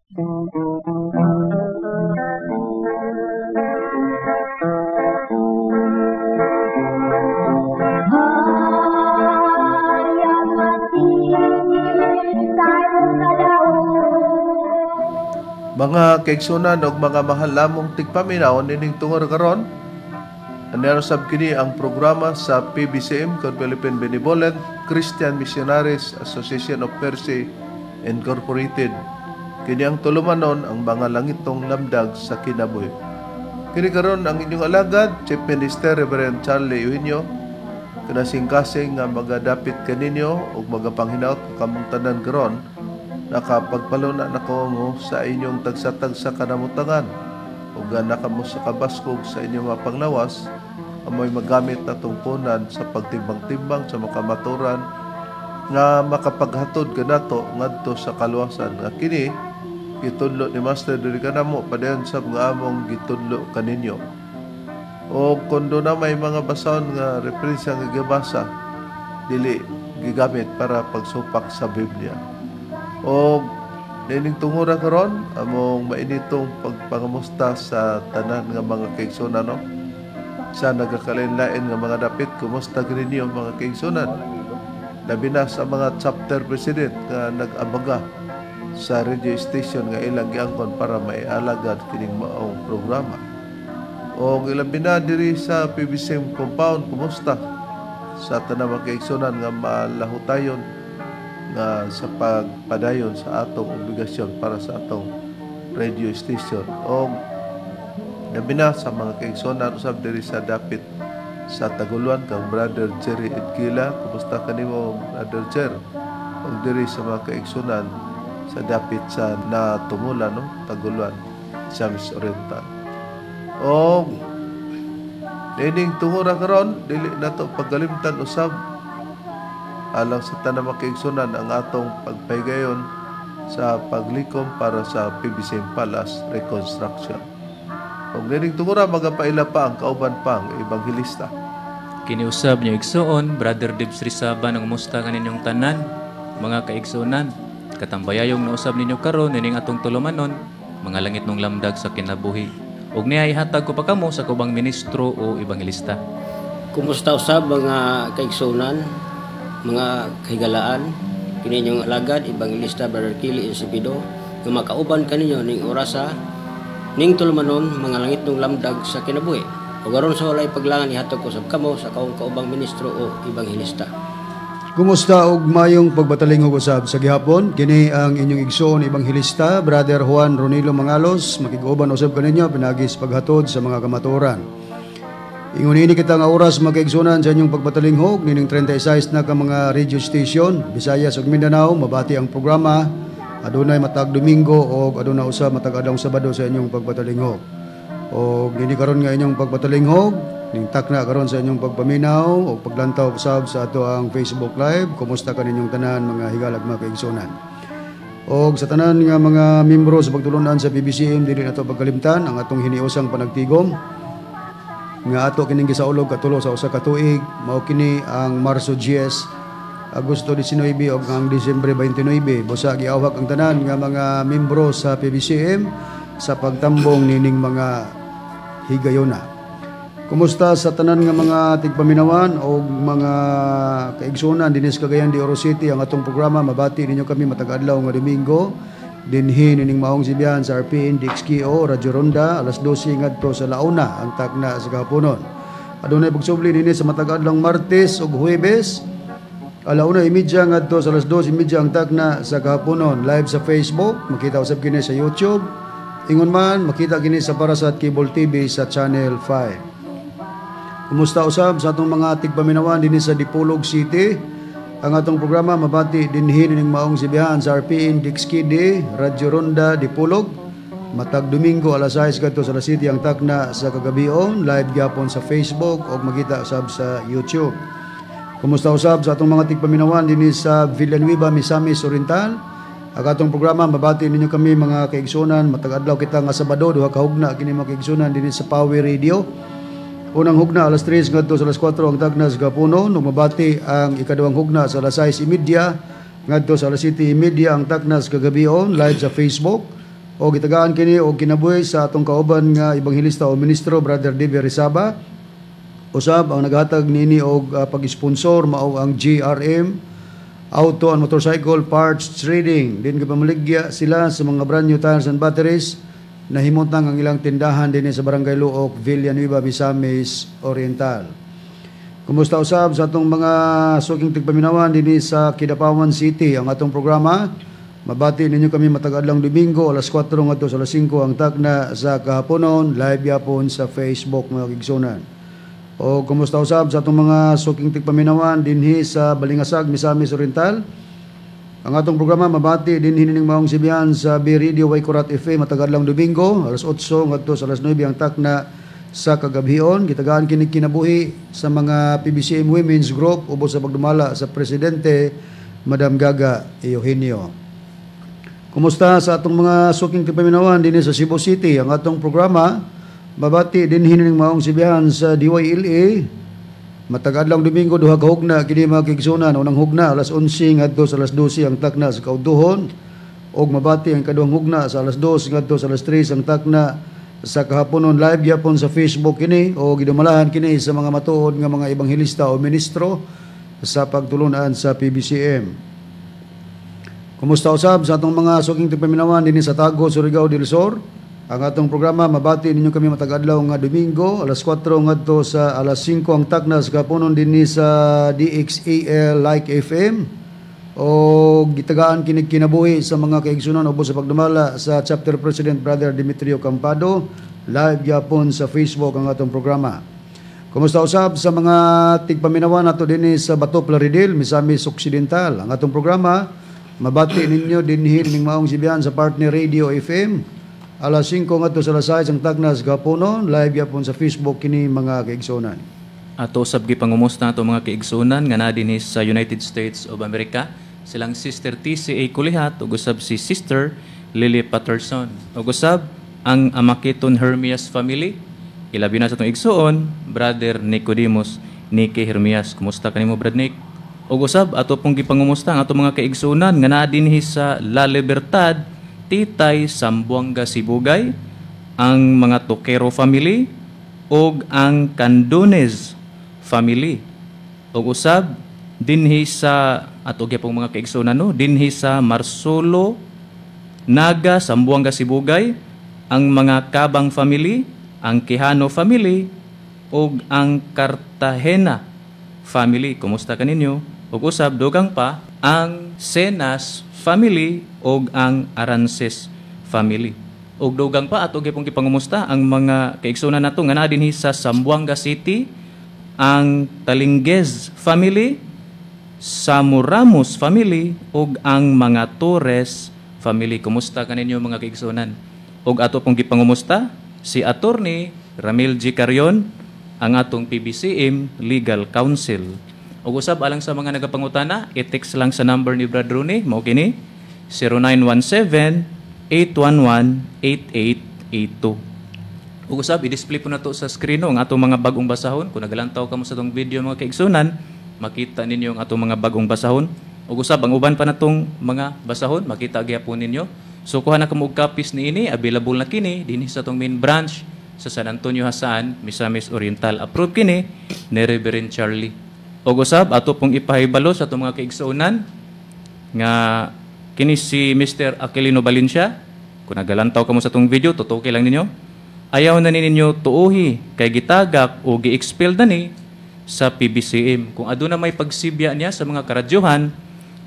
Mga kaigsunan og mga mahal lamong tigpaminaw nining tungod karon, anero sab kini ang programa sa PBCM kon Philippine Benevolent Christian Missionaries Association of Mercy Incorporated. Kini ang tulumanon, ang mga langitong lamdag sa kinabuhi. Kini karon ang inyong alagad, Chief Minister Reverend Charlie Eugenio, kinasingkasing nga magadapit kaninyo ug magapanghinaot kamong tanan karon nakapagpaluna na ko sa inyong tagsa-tagsa kanamutangan ug nakamo sa kabaskog sa inyong mga panglawas, amoy magamit na tungpunan sa pagtimbang-timbang sa makamaturan nga makapaghatod kanato ngadto sa kaluwasan nga kini gitudlo ni Master diri kanamo padayon sab nga among gitudlo kaninyo. O kung doon na may mga basahon nga referensya nga gibasa, dili gigamit para pagsupak sa Biblia. O nining tungura karon among mainitong pagpangamusta sa tanan nga mga kaigsunan, no? Sa nagakalain-lain nga mga dapit, kumusta ninyo mga kaigsunan? Labi na sa mga chapter president nga nag-abaga sa radio station nga ilang giangkon para maialagad kining maong programa. O ilabi na diri sa PBCM compound, kumusta sa tanan mga kaigsunan nga malahutayon nga sa pagpadayon sa atong obligasyon para sa atong radio station. O labi na sa mga kaigsunan usab diri sa dapit sa Taguluan kang Brother Jerry Edgila, kumusta kanimo Brother Jer? Og diri sa mga kaigsunan sa dapit sa Natumula, no, Taguluan, Misamis Oriental. Og nining tungura karon dili nato pagkalimtan usab alang sa tanang mga kaigsunan ang atong pagpahigayon sa paglikom para sa PBCM Palace reconstruction. Og nining tungura magapaila pa ang kauban pang ebanghelista. Kiniusab niyo igsuon, Brother Dibs Rizaba, ang musta kaninyong tanan, mga kaigsuonan. Katambayayong nausab ninyo karon nining atong tulumanon, mga langit nung lamdag sa kinabuhi. Og niya ihatag ko pa kamo sa kubang ministro o ebanghelista. Kumusta usab mga kaigsuonan, mga kahigalaan, kini inyong alagad, Evangelista Brother Kili Insipido, nga makauban kaninyo ning orasa ning tulumanon, mga langit ng lamdag sa kinabuhi. Ug aron sa walay paglangan, ihatag ko sab kamo sa kaong kaubang ministro o ebanghelista. Kumusta og mayong pagbatalingog usab sa gihapon? Kini ang inyong igsoon ebanghelista Brother Juan Ronilo Mangalos, makig-uban usab kaninyo pinaagi sa paghatod sa mga kamatuoran. Ingon ini kita nga oras mga kaigsuonan sa inyong pagbatalingog nining 36 na ka mga radio station Visayas ug Mindanao mabati ang programa adunay matag Domingo og aduna usab matag adlaw Sabado sa inyong pagbatalingog. Og nini karon nga inyong pagbatalingog ning takna karon sa inyong pagpaminaw og paglantaw usab sa ato ang Facebook Live. Kumusta kaninyong tanan mga higalag mga kaigsuonan? Og sa tanan nga mga membro sa pagtulunan sa PBCM, dili nato pagkalimtan ang atong hiniusang panagtigom nga ato kining gisaulog katulo sa usa ka tuig. Mao kini ang Marso 10, Agosto 19 ug ang Disyembre 29. Busa giawhag ang tanan nga mga membro sa PBCM sa pagtambong nining mga higayona. Kumusta sa tanan nga mga tigpaminawan o mga kaigsunan dinhi sa Cagayan de Oro City? Ang atong programa mabati ninyo kami matag adlaw nga Domingo dinhi nining maong sibihan sa RPN DXKO Radyo Ronda, alas 12 ngadto sa launa ang takna sa kahaponon. Adunay pagsubli dinhi sa matag adlaw Martes ug Huwebes, 1:30 ngadto sa alas 2:30 ang takna sa kahaponon, live sa Facebook, makita usab kini sa YouTube. Ingon man makita kini sa Parasat Cable TV sa Channel 5. Kumusta usab sa atong mga tigpaminawan dinhi sa Dipolog City? Ang atong programa mabati dinhi nining maong sibihan sa RPN DXKD Radyo Ronda Dipolog matag Domingo alas 6 kadto sa alas 7 ang takna sa kagabion, live gyapon sa Facebook ug makita usab sa YouTube. Kumusta usab sa atong mga tigpaminawan dinhi sa Villanueva, Misamis Oriental? Ang atong programa mabati ninyo kami mga kaigsunan matag adlaw kita nga Sabado, duha ka hugna kini mga kaigsunan dinhi sa Power Radio. Unang hugna alas 3 ngadto sa alas 4 ang tagna sa gapuno, ug mabati ang ikaduhang hugna sa alas 6:30 ngadto sa alas 7:30 ang tagna sa kagabion, live sa Facebook. O gitagaan kini og kinabuhi sa atong kauban nga ebanghelista o ministro, Brother Debbie Rizaba. Usab ang naghatag niini og pag-sponsor mao ang GRM Auto and Motorcycle Parts Trading. Din gipamaligya sila sa mga brand new tires and batteries. Nahimutang ang ilang tindahan dinhi sa Barangay Looc, Villanueva, Misamis Oriental. Kumusta usab sa atong mga suking tigpaminawan dinhi sa Kidapawan City? Ang atong programa, mabati ninyo kami matag adlawng Domingo, alas 4 ngadto sa alas 5 ang takna sa kahaponon, live yapon sa Facebook, mga kaigsunan. O kumusta usab sa atong mga suking tigpaminawan dinhi sa Balingasag, Misamis Oriental? Ang atong programa mabati dinhi nining maong sibihan sa B Radio Waikurat FM matag adlawng Domingo, alas 8 ngadto sa alas 9 ang takna sa kagabhion. Gitagaan kini kinabuhi sa mga PBCM Women's Group ubos sa pagdumala sa presidente, Madam Gaga Eugenio. Kumusta sa atong mga suking tigpaminawan dinhi sa Cebu City? Ang atong programa mabati dinhi nining maong sibihan sa DYLA matag adlawng Domingo, duha ka hugna kini, mga kaigsunan. Unang hugna, alas 11 ngadto sa alas 12 ang takna sa kaudtuhon, ug mabati ang kaduhang hugna sa alas 2 ngadto sa alas 3 ang takna sa kahaponon. Live gyapon sa Facebook kini o gidumalahan kini sa mga matuod nga mga ebanghelista o ministro sa pagtulunan sa PBCM. Kumusta usab sa atong mga suking tigpaminawan dinhi sa Tago, Surigao del Sur? Ang atong programa, mabati ninyo kami matag adlaw nga Domingo, alas 4 ngadto sa alas 5 ang takna sa kahaponon dinhi sa DXAL Like FM o gitagaan kini kinabuhi sa mga kaigsunan ubos sa pagdumala sa chapter president, Brother Demetrio Campado. Live gyapon sa Facebook ang atong programa. Kumusta usab sa mga tigpaminawan nato dinhi sa Bato, Plaridel, Misamis Occidental? Ang atong programa mabati ninyo dinhi ning maong sibihan sa Partner Radio FM, alas 5 ngadto sa alas 6 ang tagnas gaponon. Live gyapon sa Facebook kini, mga kaigsunan. Ato usab gipangumusta ato mga kaigsunan nga naa dinhi sa United States of America, silang Sister TCA Kulihat ug usab si Sister Lily Patterson. Ug usab ang Amakiton Hermias family, ilabi na sa atong igsuon, Brother Nicodemus Nicky Hermias. Kumusta kanimo, Brad Nick? Ug usab ato pong gipangumusta ang ato mga kaigsunan nga naa dinhi sa La Libertad, Titay, Zamboanga, Sibugay, ang mga Toquero family ug ang Candones family. Ug usab dinhi sa ato gyapong mga kaigsunan, no, dinhi sa Marsolo, Naga, Zamboanga, Sibugay, ang mga Kabang family, ang Quijano family ug ang Cartagena family. Kumusta kaninyo? Ug usab dugang pa ang Senas family ug ang Arances family. Ug dugang pa, ato gyapong gipangumusta ang mga kaigsunan nato nga naa dinhi sa Zamboanga City, ang Talinguez family, Samuramos family ug ang mga Torres family. Kumusta kaninyo, mga kaigsunan? Ug ato pong gipangumusta si Attorney Ramil G. Carion, ang atong PBCM Legal Counsel. Ug usab alang sa mga nagapangutana, i-text lang sa number ni Brad Rooney, mao kini 0917-811-8882. Ug usab i-display po nato sa screen, no, ang atong mga bagong basahon. Kung nagalantaw kamo sa atong video, mga kaigsunan, makita ninyo ang atong mga bagong basahon. Ug usab ang uban pa natong mga basahon, makita gyapon ninyo. So kuha na kamo og copies niini, available na kini dinhi sa atong main branch sa San Antonio, Jasaan, Misamis Oriental. Approve kini ni Reverend Charlie. Ug usab ato pong ipahibalo sa atong mga kaigsuonan nga kini si Mr. Aquilino Valencia, kung nagalantaw kamo sa atong video, tutuki lang ninyo. Ayaw na ninyo tuuhi kay gitagak o gi-expel na ni sa PBCM. Kung aduna may pagsibya niya sa mga karadyohan,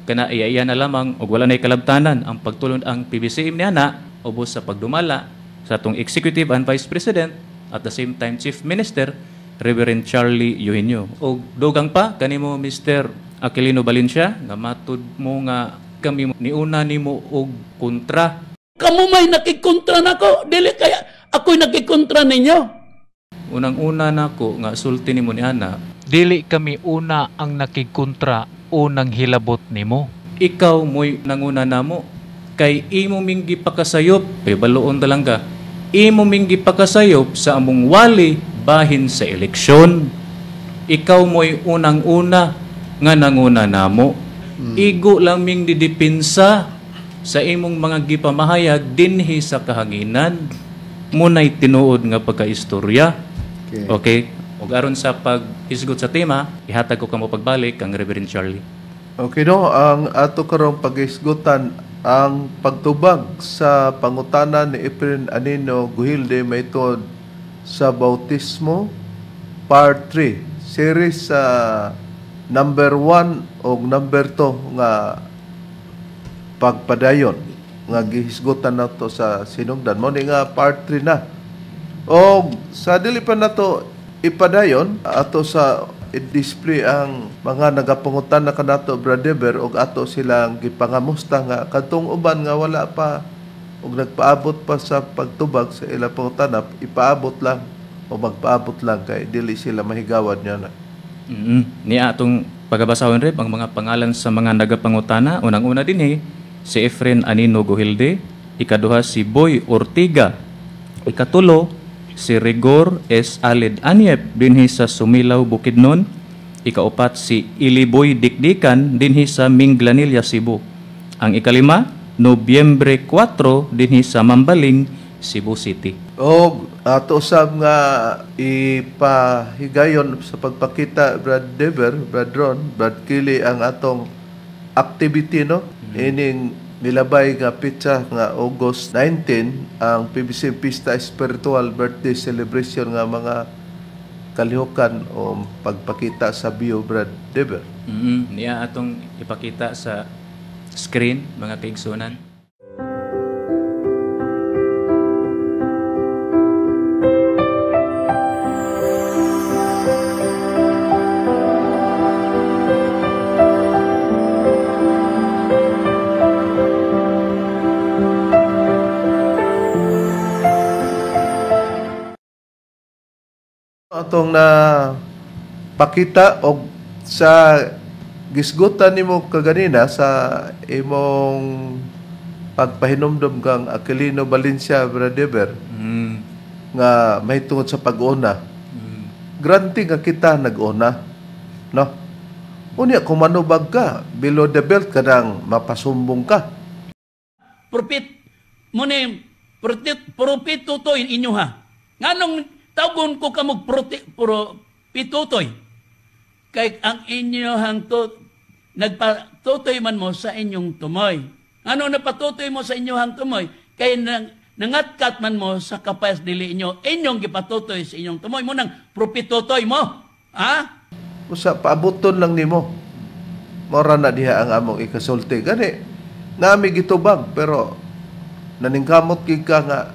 kana iya na lamang og wala nay kalabtanan ang pagtulon ang PBCM niya na ubos sa pagdumala sa atong Executive and Vice President, at the same time Chief Minister, Reverend Charlie Eugenio. Og dugang pa kanimo, Mr. Aquilino Valencia, nga matud mo nga kami niuna nimo og kontra. Kamu may nakikontra nako, dili kaya ako'y nakikontra ninyo. Unang-una nako nga sulti nimo ni ana, Dili kami una ang nakikontra o nang hilabot nimo. Ikaw mo'y nanguna namo kay imo ming gipakasayop, kay baluon ta lang ka, imo ming gipakasayop sa among wali bahin sa eleksyon. Ikaw mo'y unang-una nga nanguna namo. Igo lang ming didipinsa sa sa imong mga gipamahayag dinhi sa kahanginan. Munay tinuod nga pagkaistorya. Okay. Okay. Ug aron sa paghisgot sa tema, ihatag ko kamo pagbalik kang Reverend Charlie. Okay no, ang ato karong paghisgutan ang pagtubag sa pangutana ni Efren Anino Guhilde mahitungod sa bautismo part 3 series sa number 1 og number 2 nga pagpadayon nga gihisgutan nato sa sinugdan mo ni nga part 3 na. Og sa dili pa nato ipadayon ato sa i-display ang mga nagapangutan na kanato Brad Dever og ato silang gipangamusta nga kadtong uban nga wala pa og nagpaabot pa sa pagtubag sa ilang pangutana, ipaabot lang o magpaabot lang kay dili sila mahigawad niya na. Niya atong pagabasahon rep ang mga pangalan sa mga nagapangutana. Unang-una dinhi si Efren Anino Guhilde, ikaduha si Boy Ortiga, ikatulo si Rigor S. Aled Aniep dinhi sa Sumilaw, Bukidnon, ikaupat si Iliboy Dikdikan dinhi sa Minglanilla, Cebu. Ang ikalima, Nobyembre 4 dinhi sa Mambaling, Cebu City. Og ato usab nga ipahigayon sa pagpakita Brad Dever, Brad Ron, Brad Kili ang atong activity no. Ining milabay nga petsa nga August 19 ang PBC Pista Spiritual Birthday Celebration nga mga kalihukan o pagpakita sa bio Brad Dever. Niya atong ipakita sa screen mga kaigsunan. Atong na pakita og sa gisgutan nimo kaganina sa imong pagpahinumdom kang Aquilino Valencia Brad Dever nga mahitungod sa pag-una. Granting nga kita nag-una, no? Unya kung manubag ka below the belt ka nang mapasumbong ka. Propit mo ni propitutoy inyo ha. Nganong tawgon ko kamog propitutoy? Kay ang inyohang nagpatutoy man mo sa inyong tumoy. Ano napatutoy mo sa inyohang tumoy? Kay nangatkat man mo sa kapayas dili inyo, inyong gipatutoy sa inyong tumoy. Mo nang propitutoy mo. Ha? Usa, paabuton lang nimo. Mora na diha ang among ikasulti. Gani, nami gitubag, pero naningkamot gid ka nga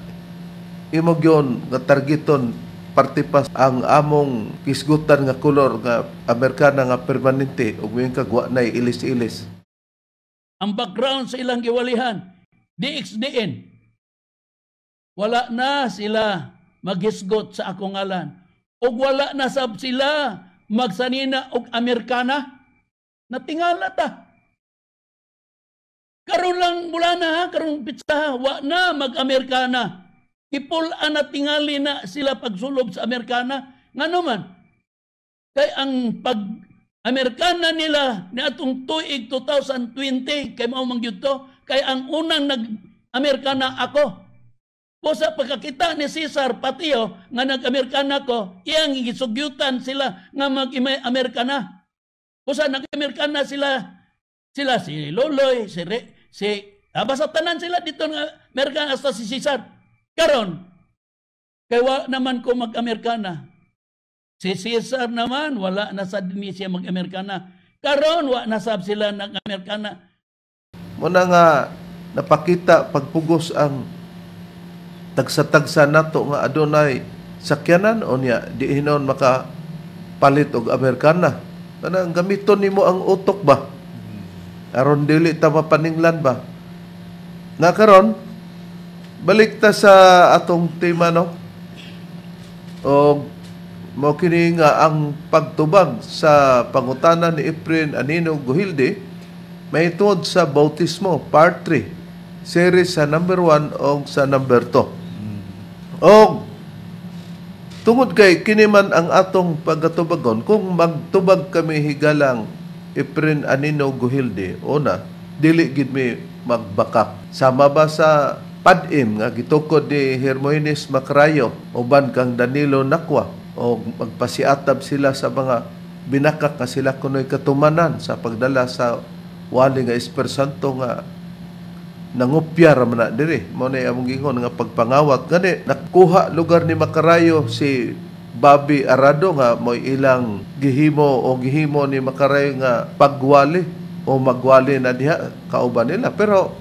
imo gyon nga targeton parte pa ang among kisgutan nga kolor nga Amerikana nga permanente ug moingon kag wa nay ilis-ilis. Ang background sa ilang giwalihan, DXDN. Wala na sila maghisgot sa akong ngalan. Ug wala na sab sila magsanina og Amerikana. Natingala ta. Karon lang mula na, karon pitsa, wa na mag-Amerikana. Ipul-an na tingali na sila pagsulob sa Amerikana. Ngano man? Kay ang pag-Amerikana nila ni atong tuig 2020, kay mao man gyud to, kay ang unang nag-Amerikana ako. Pusa pagkakita ni Cesar Patio nga nag-Amerikana ko, iyang gisugyutan sila nga mag-Amerikana. Pusa nag-Amerikana sila, sila si Loloy, si basta tanan sila dito nga Amerikana hasta si Cesar. Karon, kay wa naman ko mag-Amerikana. Si Cesar naman, wala na sad ni siya mag-Amerikana. Karon, wa na sab sila nag-Amerikana. Muna nga napakita pagpugos ang tagsa-tagsa nato nga adunay sakyanan o niya di hinon makapalit og Amerikana. Kanang gamiton nimo ang utok ba? Aron dili ta mapaninglan ba? Na karon balik ta sa atong tema no. Og mao kini nga ang pagtubag sa pangutana ni Efren Anino Guhilde mahitungod sa bautismo part 3 series sa number 1 og sa number 2. Og tungod kay kini man ang atong pagatubagon kung magtubag kami higalang Efren Anino Guhilde, una dili gid mi magbakak. Sama ba sa PADM nga gitukod ni Hermogenes Macarayo uban kang Danilo Nakwa o magpasiatab sila sa mga binakak nga sila kuno'y katumanan sa pagdala sa wali nga Espiritu Santo nga nangupya ra man na diri. Mao na among gingon nga pagpangawat gani nakuha lugar ni Macarayo si Bobby Arado nga mo'y ilang gihimo o gihimo ni Macarayo nga pagwali o magwali na diha kauban nila. Pero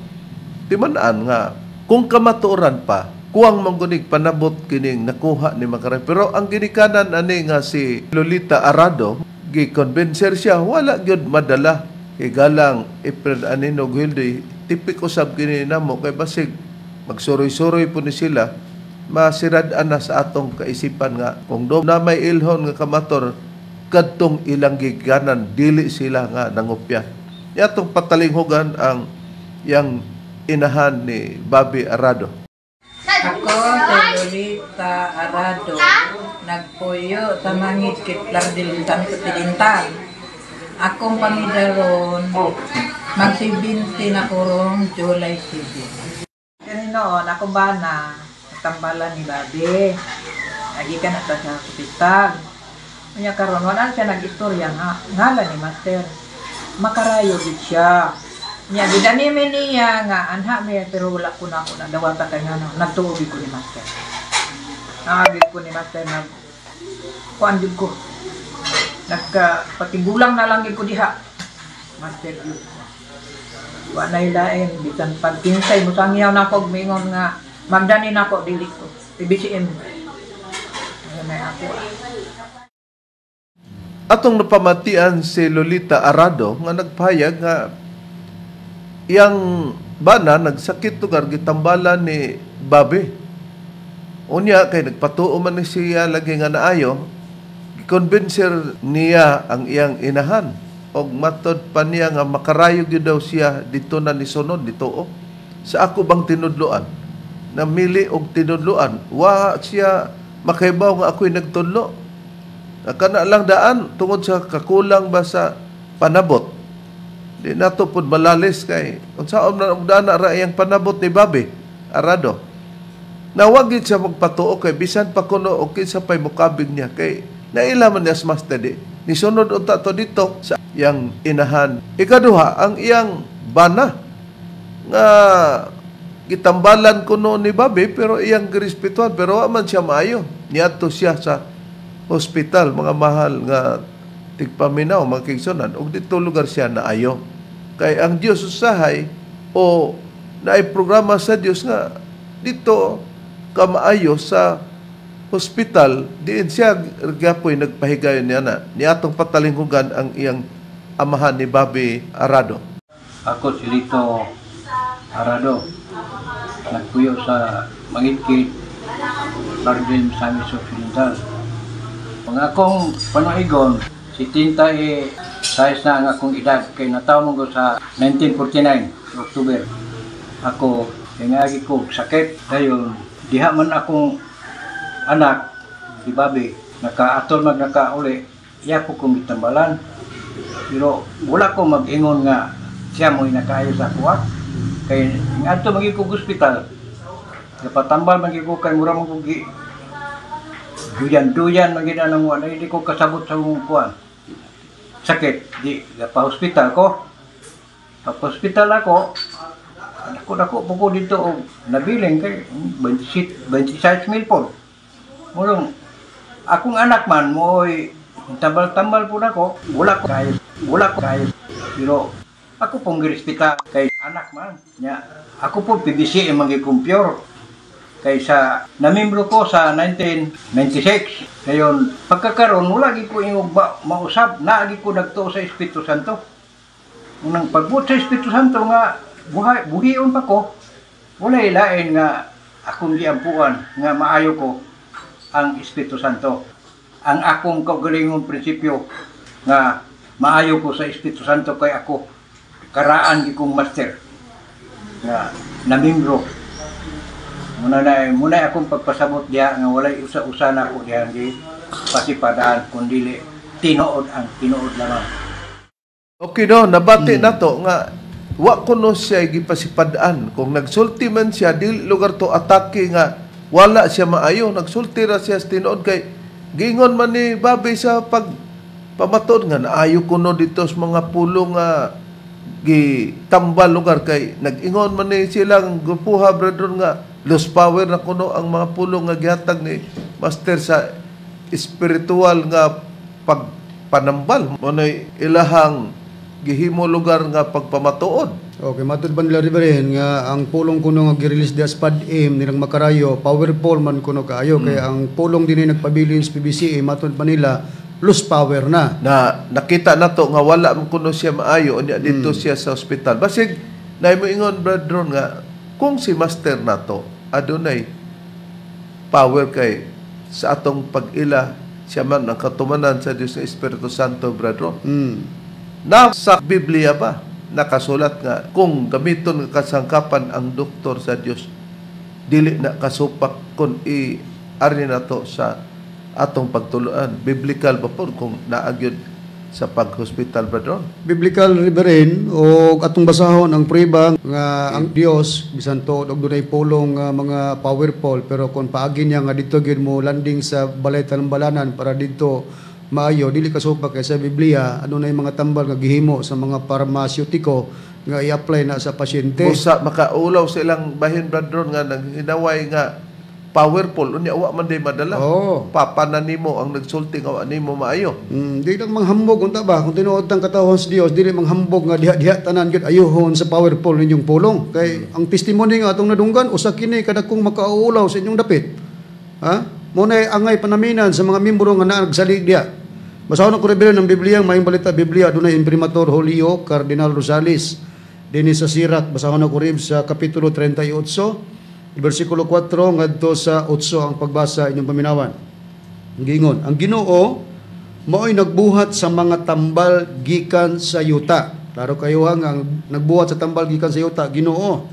timan-an nga kung kamatuoran pa kuwang manggunig panabot kining nakuha ni Macarayo. Pero ang ginikanan ani nga si Lolita Arado, gi-convincer siya wala gyud madala kay galang April anino Hilde tipik usab kini namo kay basig magsuroy-suroy po ni sila masirad-an na sa atong kaisipan nga kung do na may ilhon nga kamator kadtong ilang giganan dili sila nga nangupya. Yatong patalinghugan ang yang inahan ni Bobby Arado. Ako si Lolita Arado, nagpuyo sa Mangitchit Lardil sa Occidental. Akong pangidaron, mag-70 na kurong July 7. Kaninoon, ako ba na natambalan ni Bobby? Lagi ka na sa ospital. Unya karon wala siya nag-istorya nga ngala ni Master. Makarayo gid siya. Nya gidani mi niya nga anha mi pero wala ko na ako nadawata kay ngano nagtuo ko ni Master. Naagid ko ni Master nag kuan jud ko. Nagka patigulang na lang gid ko diha. Master yun. Wa na ilain bisan pag kinsay musangyaw na ako mingon nga magdani nako dili ko. PBCM. Ano na ako. Atong napamatian si Lolita Arado nga nagpahayag nga iyang bana nagsakit lugar gitambalan ni Bobby. Unya kay nagpatuo man ni siya lagi nga naayo, gikonbinser niya ang iyang inahan og matod pa niya nga makarayo gyud daw siya dito na ni sunod dito. Sa ako bang tinudloan? Namili og tinudloan, wa siya makahibaw nga ako'y nagtudlo. Kana lang daan tungod sa kakulang ba sa panabot. Di nato pud malalis kay unsaon na og dana ra iyang panabot ni Bobby Arado. Nawag gid siya magpatuo kay bisan pa kuno og kinsa pay mokabig niya kay naila man niya sa master di. Nisunod unta to dito sa iyang inahan. Ikaduha ang iyang bana nga gitambalan kuno ni Bobby pero iyang girespetuhan pero wa man siya maayo. Niadto siya sa hospital mga mahal nga tigpaminaw mga kaigsunan og dito lugar siya naayo. Kay ang Dios usahay o naay programa sa Dios nga dito ka maayo sa hospital diin siya gapoy nagpahigayon niya na niatong patalinghugan ang iyang amahan ni Bobby Arado. Ako si Lito Arado, nagpuyo sa Mangitchit, Lardil, Misamis Occidental. Ang akong panaigon, si Tinta e size na ang akong edad kay natawo ko sa 1949 October. Ako kay ko sakit dayon diha man akong anak si Bobby nakaatol mag nakauli iya ko kong gitambalan pero wala ko mag-ingon nga siya mo'y nakaayo sa ako kay ngadto man ko ospital napatambal man ko kay mura man ko duyan-duyan man gid anang wala hindi ko kasabot sa akong kuan sakit di pa hospital ko. Pa hospital ako dako po ko dito og nabiling kay 26 mil po. Murong akong anak man mo'y tambal-tambal po nako, wala ko kayo. Pero ako pong girespeta kay anak man nya. Ako po PBC ang mangikumpyor kay sa namembro ko sa 1996. Ngayon pagkakaron wala gi ko ingog mausab, naagi ko nagtuo sa Espiritu Santo. Unang pagbuot sa Espiritu Santo nga buhay buhion pa ko, wala ilain nga akong giampuan nga maayo ko ang Espiritu Santo. Ang akong kaugalingong prinsipyo nga maayo ko sa Espiritu Santo kay ako karaan gi kong master nga namembro. Muna akong pagpasabot diha nga walay usa-usa na ako diha gi pasipadaan kundi tinuod ang tinuod lamang. Okay no, nabati nato nga Wa kuno siya gipasipad-an. Kung nagsulti man siya, dili lugar to atake nga wala siya maayo. Nagsulti ra siya sa tinuod kay giingon man ni Bobby sa pag pamatuod nga naayo kuno dito sa mga pulong nga gitambal lugar kay nag-ingon man ni silang grupuha, brethren, nga lost power na kuno ang mga pulong nga gihatag ni Master sa spiritual nga pagpanambal. Mo ilahang gihimo lugar nga pagpamatuod. Okay, matud ba nila, Reverend, nga ang pulong kuno nga gi-release diha sa PADM nilang makarayo, powerful man kuno kaayo, kaya ang pulong dinhi nagpabilin sa PBCM, matud pa nila lost power na. Na nakita nato nga wala man kuno siya maayo unya dito siya sa ospital. Basig naay mo ingon, brethren, nga kung si Master nato adunay power kay sa atong pag-ila siya man ang katumanan sa Dios nga Espiritu Santo, brethren. Na sa Biblia ba nakasulat nga kung gamiton nga kasangkapan ang doktor sa Dios dili na kasupak kun i-ari nato sa atong pagtuluan? Biblical ba po kung naagyod sa pag-hospital, brethren? Biblical, Reverend, o atong basahon ang prueba nga ang Dios bisan tuod og dunay pulong nga mga powerful, pero kung paagi niya nga dito gyud mo landing sa balay tanambalanan para dito maayo, dili kasupak kay sa Biblia adunay mga tambal nga gihimo sa mga parmasyutiko nga i-apply na sa pasyente. Busa makaulaw sa ilang bahin, brethren, nga naghinaway nga powerful unya wa man day madala. Papa na nimo ang nagsulti nga wa nimo maayo. Di lang manghambog unta ba kung tinuod tang katawhan sa Dios, dili manghambog nga diha-diha tanan gyud ayuhon sa powerful ninyong pulong. Kay ang testimony nga atong nadunggan usa kini kadakong makaulaw sa inyong dapit. Ha? Mo nay angay panaminan sa mga miyembro nga naagsalig diha. Basahon ako, Reverend, ng Biblia, Maayong Balita Biblia, adunay imprimatur Julio Cardinal Rosales dinhi sa Sirak. Basahon ako, Reb, sa Kapitulo 38, versikulo 4 ngadto sa 8 ang pagbasa, inyong paminawan. Giingon, ang Ginoo mao'y nagbuhat sa mga tambal gikan sa yuta. Klaro kayo ha, nga ang nagbuhat sa tambal gikan sa yuta, Ginoo.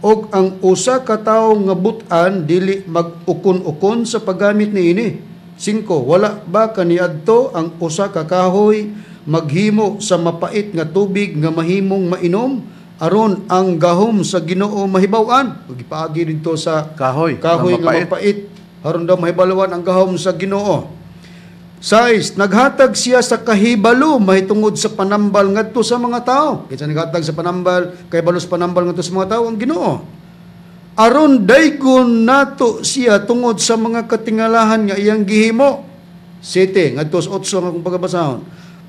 Og ang usa ka tawo nga butan dili mag-ukon-ukon sa paggamit niini. 5, wala ba kaniadto ang usa ka kahoy maghimo sa mapait nga tubig nga mahimong mainom aron ang gahom sa Ginoo mahibaw-an? Gipaagi didto sa kahoy, kahoy nga nga mapait. mapait aron daw mahibaluan ang gahom sa Ginoo. 6, naghatag siya sa kahibalo mahitungod sa panambal ngadto sa mga tao. Kinsa naghatag sa panambal, kahibalo sa panambal ngadto sa mga tao? Ang Ginoo. Aron daygon nato siya tungod sa mga katingalahan nga iyang gihimo. 7, ngadto sa 8 ang akong pagabasahon.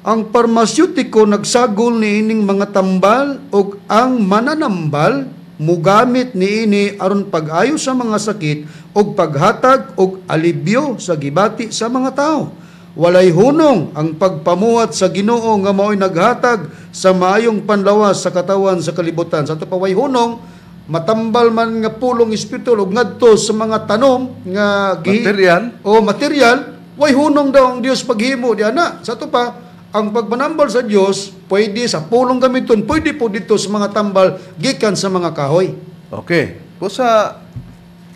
Ang parmasyutiko nagsagol niining mga tambal ug ang mananambal mugamit niini aron pag-ayo sa mga sakit ug paghatag og alibyo sa gibati sa mga tao. Walay hunong ang pagpamuhat sa Ginoo nga mao'y naghatag sa maayong panlawas sa katawan sa kalibutan. Sa ato pa way hunong, matambal man nga pulong espiritual ug ngadto sa mga tanom nga material o material, way hunong daw ang Dios paghimo diha na. Sa ato pa, ang pagpanambal sa Dios pwede sa pulong gamiton, pwede po dito sa mga tambal gikan sa mga kahoy. Okay. Kusa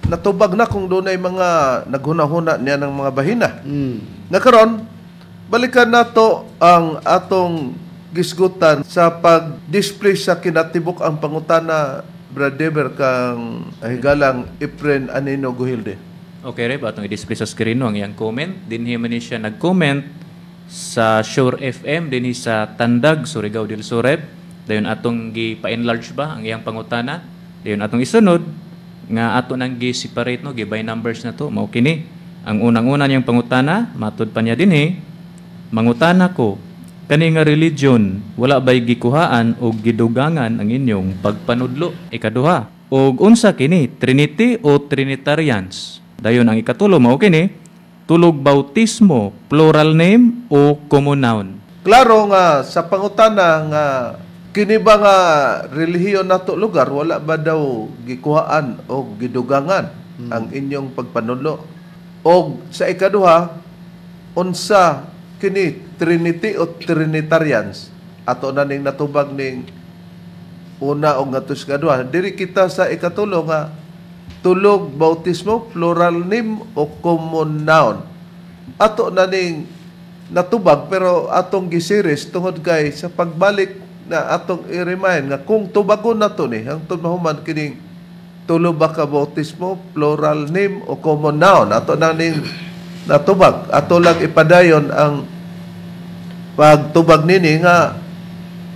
natubag na kung dunay mga naghuna-huna niya ng mga bahina. Nakaron, balikan nato ang atong gisgutan sa pag-display sa kinatibuk ang pangutana, Brother kang higalang Efren Anino Guhilde. Okay, Reb, atong i-display sa screen no, ang iyang comment. Dinhi man ni siya nag-comment sa Sure FM, dinhi sa Tandag, Surigao del Sur, Reb. Dayon atong gi-pa-enlarge ba ang iyang pangutana. Dayon atong isunod nga ato nang gi-separate no, gi by numbers na to. Mao kini ang unang-una niyang pangutana, matud pa niya dinhi, mangutana ko, kani nga religion wala bay gikuhaan og gidugangan ang inyong pagpanudlo? Ikaduha, og unsa kini, Trinity o Trinitarians? Dayon ang ikatulo mao kini, tulog bautismo, plural name o common noun? Klaro nga sa pangutana nga kini ba nga relihiyon nato lugar wala ba daw gikuhaan o gidugangan ang inyong pagpanudlo? Og sa ikaduha, unsa kini, Trinity o Trinitarians? Ato na ning natubag ning una og ngadto sa ikaduha. Diri kita sa ikatulo nga tulog bautismo, plural name o common noun. Ato na ning natubag pero atong gisiris tungod kay sa pagbalik na atong i-remind nga kung tubagon na to ni hangtod mahuman kining tulo ba ka bautismo, plural name o common noun, ato na ning natubag, ato lang ipadayon ang pagtubag nini nga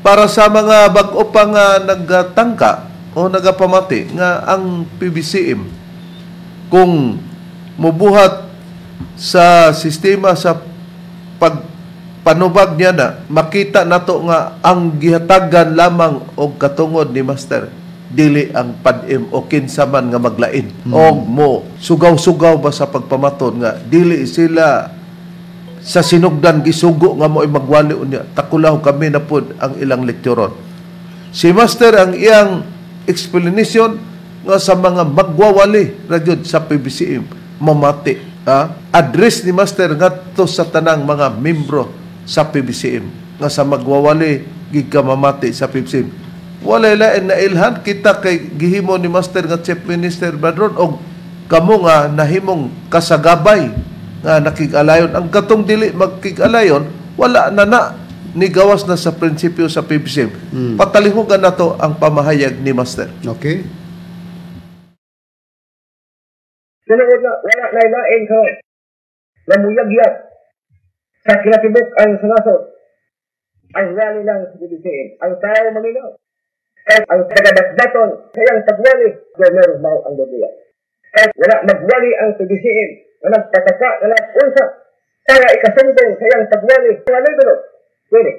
para sa mga bag-o pa nga nagtangka o nagapamati nga ang PBCM kung mubuhat sa sistema sa pagpanubag niya na makita nato nga ang gihatagan lamang og katungod ni Master dili ang PADM o kinsa man nga maglain og mo sugaw-sugaw ba sa pagpamaton nga dili sila sa sinugdan gisugo nga mo'y magwali unya takulaw kami na pud ang ilang lekturon. Si Master ang iyang explanation nga sa mga magwawali ra gyud sa PBCM mamati. Address ni Master ngadto sa tanang mga membro sa PBCM nga sa magwawali gid ka mamati sa PBCM. Walay lain na ilhan kita kay gihimo ni Master nga Chief Minister Badron og kamo nga nahimong kasagabay nga nakig-alayon. Ang katong dili magkig-alayon wala na na nigawas na sa prinsipyo sa PBCM. Patalihugan nato ang pamahayag ni Master. Okay. Tinuod na wala na lain karon namuyagyag sa kinatibuk ang sanasod ang wali lang sa PBCM, ang tao maminaw at ang tagadatdaton sa iyang pagwali, gomero mao ang Biblia. At wala magwali ang PBCM na nagpataka na nag-unsa para ikasumbong sa iyang pagwali sa libro. Kini,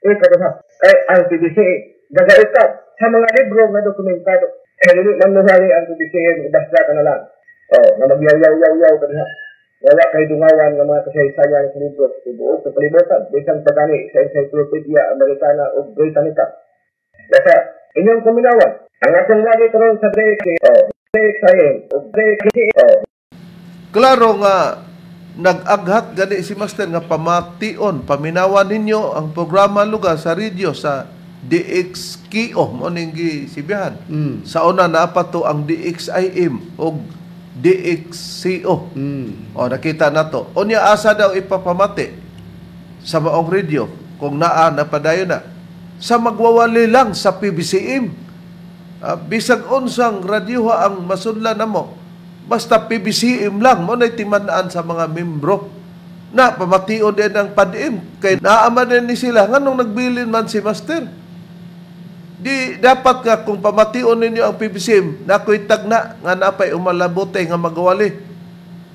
ikaduha, ay ang PBCM gagaikap sa mga libro nga dokumentado. Eh, dili man nuhali ang PBCM, basta ka na lang. Oh, na magyaw-yaw-yaw-yaw ka diha. Wala kay dungawan ng mga kasaysayan sa libro sa tibuok sa kalibutan, bisan pa gani sa Encyclopedia Americana o Britannica. Basta, inyong kuminawan, ang atong wali karon sa DXO, DXIM, o DXO. Klaro nga nag-aghat gani si Master nga pamation, paminawan ninyo ang programa lugar sa radio sa DXKO, mo ning gisibihan. Sa una naa pa to ang DXIM o DXCO. O nakita nato. Unya asa daw ipapamati sa maong radio kung naa na padayon na sa magwawali lang sa PBCM. Bisag unsang radyoha ang masudlan namo, basta PBCM lang mo na'y timan-an sa mga membro na pamation din ang PADM kay naaman din ni sila nganong nagbilin man si Master. Di dapat nga kung pamation ninyo ang PBCM nakoy tagna nga napay umalabote nga magwali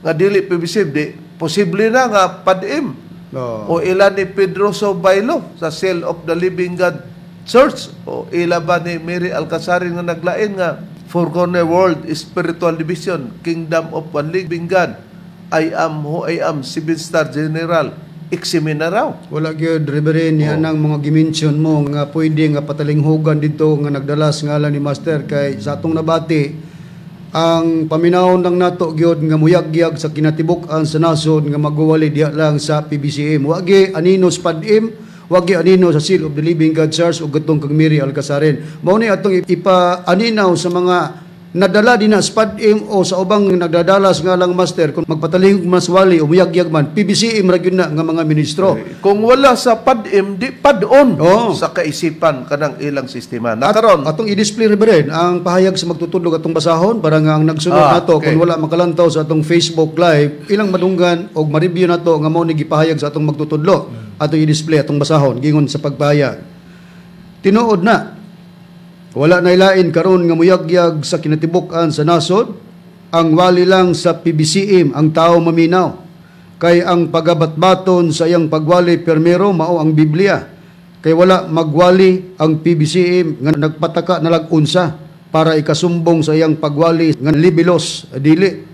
nga dili PBCM, di posible na nga PADM. Oh. O ila ni Pedroso Bailo sa Seal of the Living God Church, o ila ba ni Mary Alcasarin nga naglain nga Four Corner World Spiritual Division, Kingdom of One Living God, I am who I am, Seven Star General, examine raw. Wala gyud, Reverend, oh, ang mga gimension mo nga pwede nga patalinghugan dito nga nagdala sa ngalan ni Master kay sa atong nabati ang paminawon lang nato gyud nga muyagyag sa kinatibuk-an sa nasod nga magwawali diha lang sa PBCM. Wa gi anino sa PADM, wa gi anino sa Seal of the Living God Church ug katong kang Mary Alcasarin. Mao ni atong ipa-aninaw sa mga nadala din na sa PADM o sa ubang nagdadala sa ngalang Master kung magpatalingog mas wali o muyagyag man PBCM ra gyud na nga mga ministro. Kung wala sa PADM, di padon Oh. sa kaisipan kanang ilang sistema. Nakaron, Atong i-display, Reverend, ang pahayag sa magtutudlog atong basahon para nga ang nagsunod nato kung wala makalantaw sa atong Facebook Live ilang madunggan og ma-review nato nga mao ni gipahayag sa atong magtutudlo. Atong i-display, atong basahon gingon sa pagpahayag. Tinuod na wala na ilain karon nga muyagyag sa kinatibuk-an sa nasod, ang wali lang sa PBCM ang tao maminaw. Kay ang pagabatbaton sa iyang pagwali permero mao ang Biblia. Kay wala magwali ang PBCM nga nagpataka na lag-unsa para ikasumbong sa iyang pagwali nga libilos dili.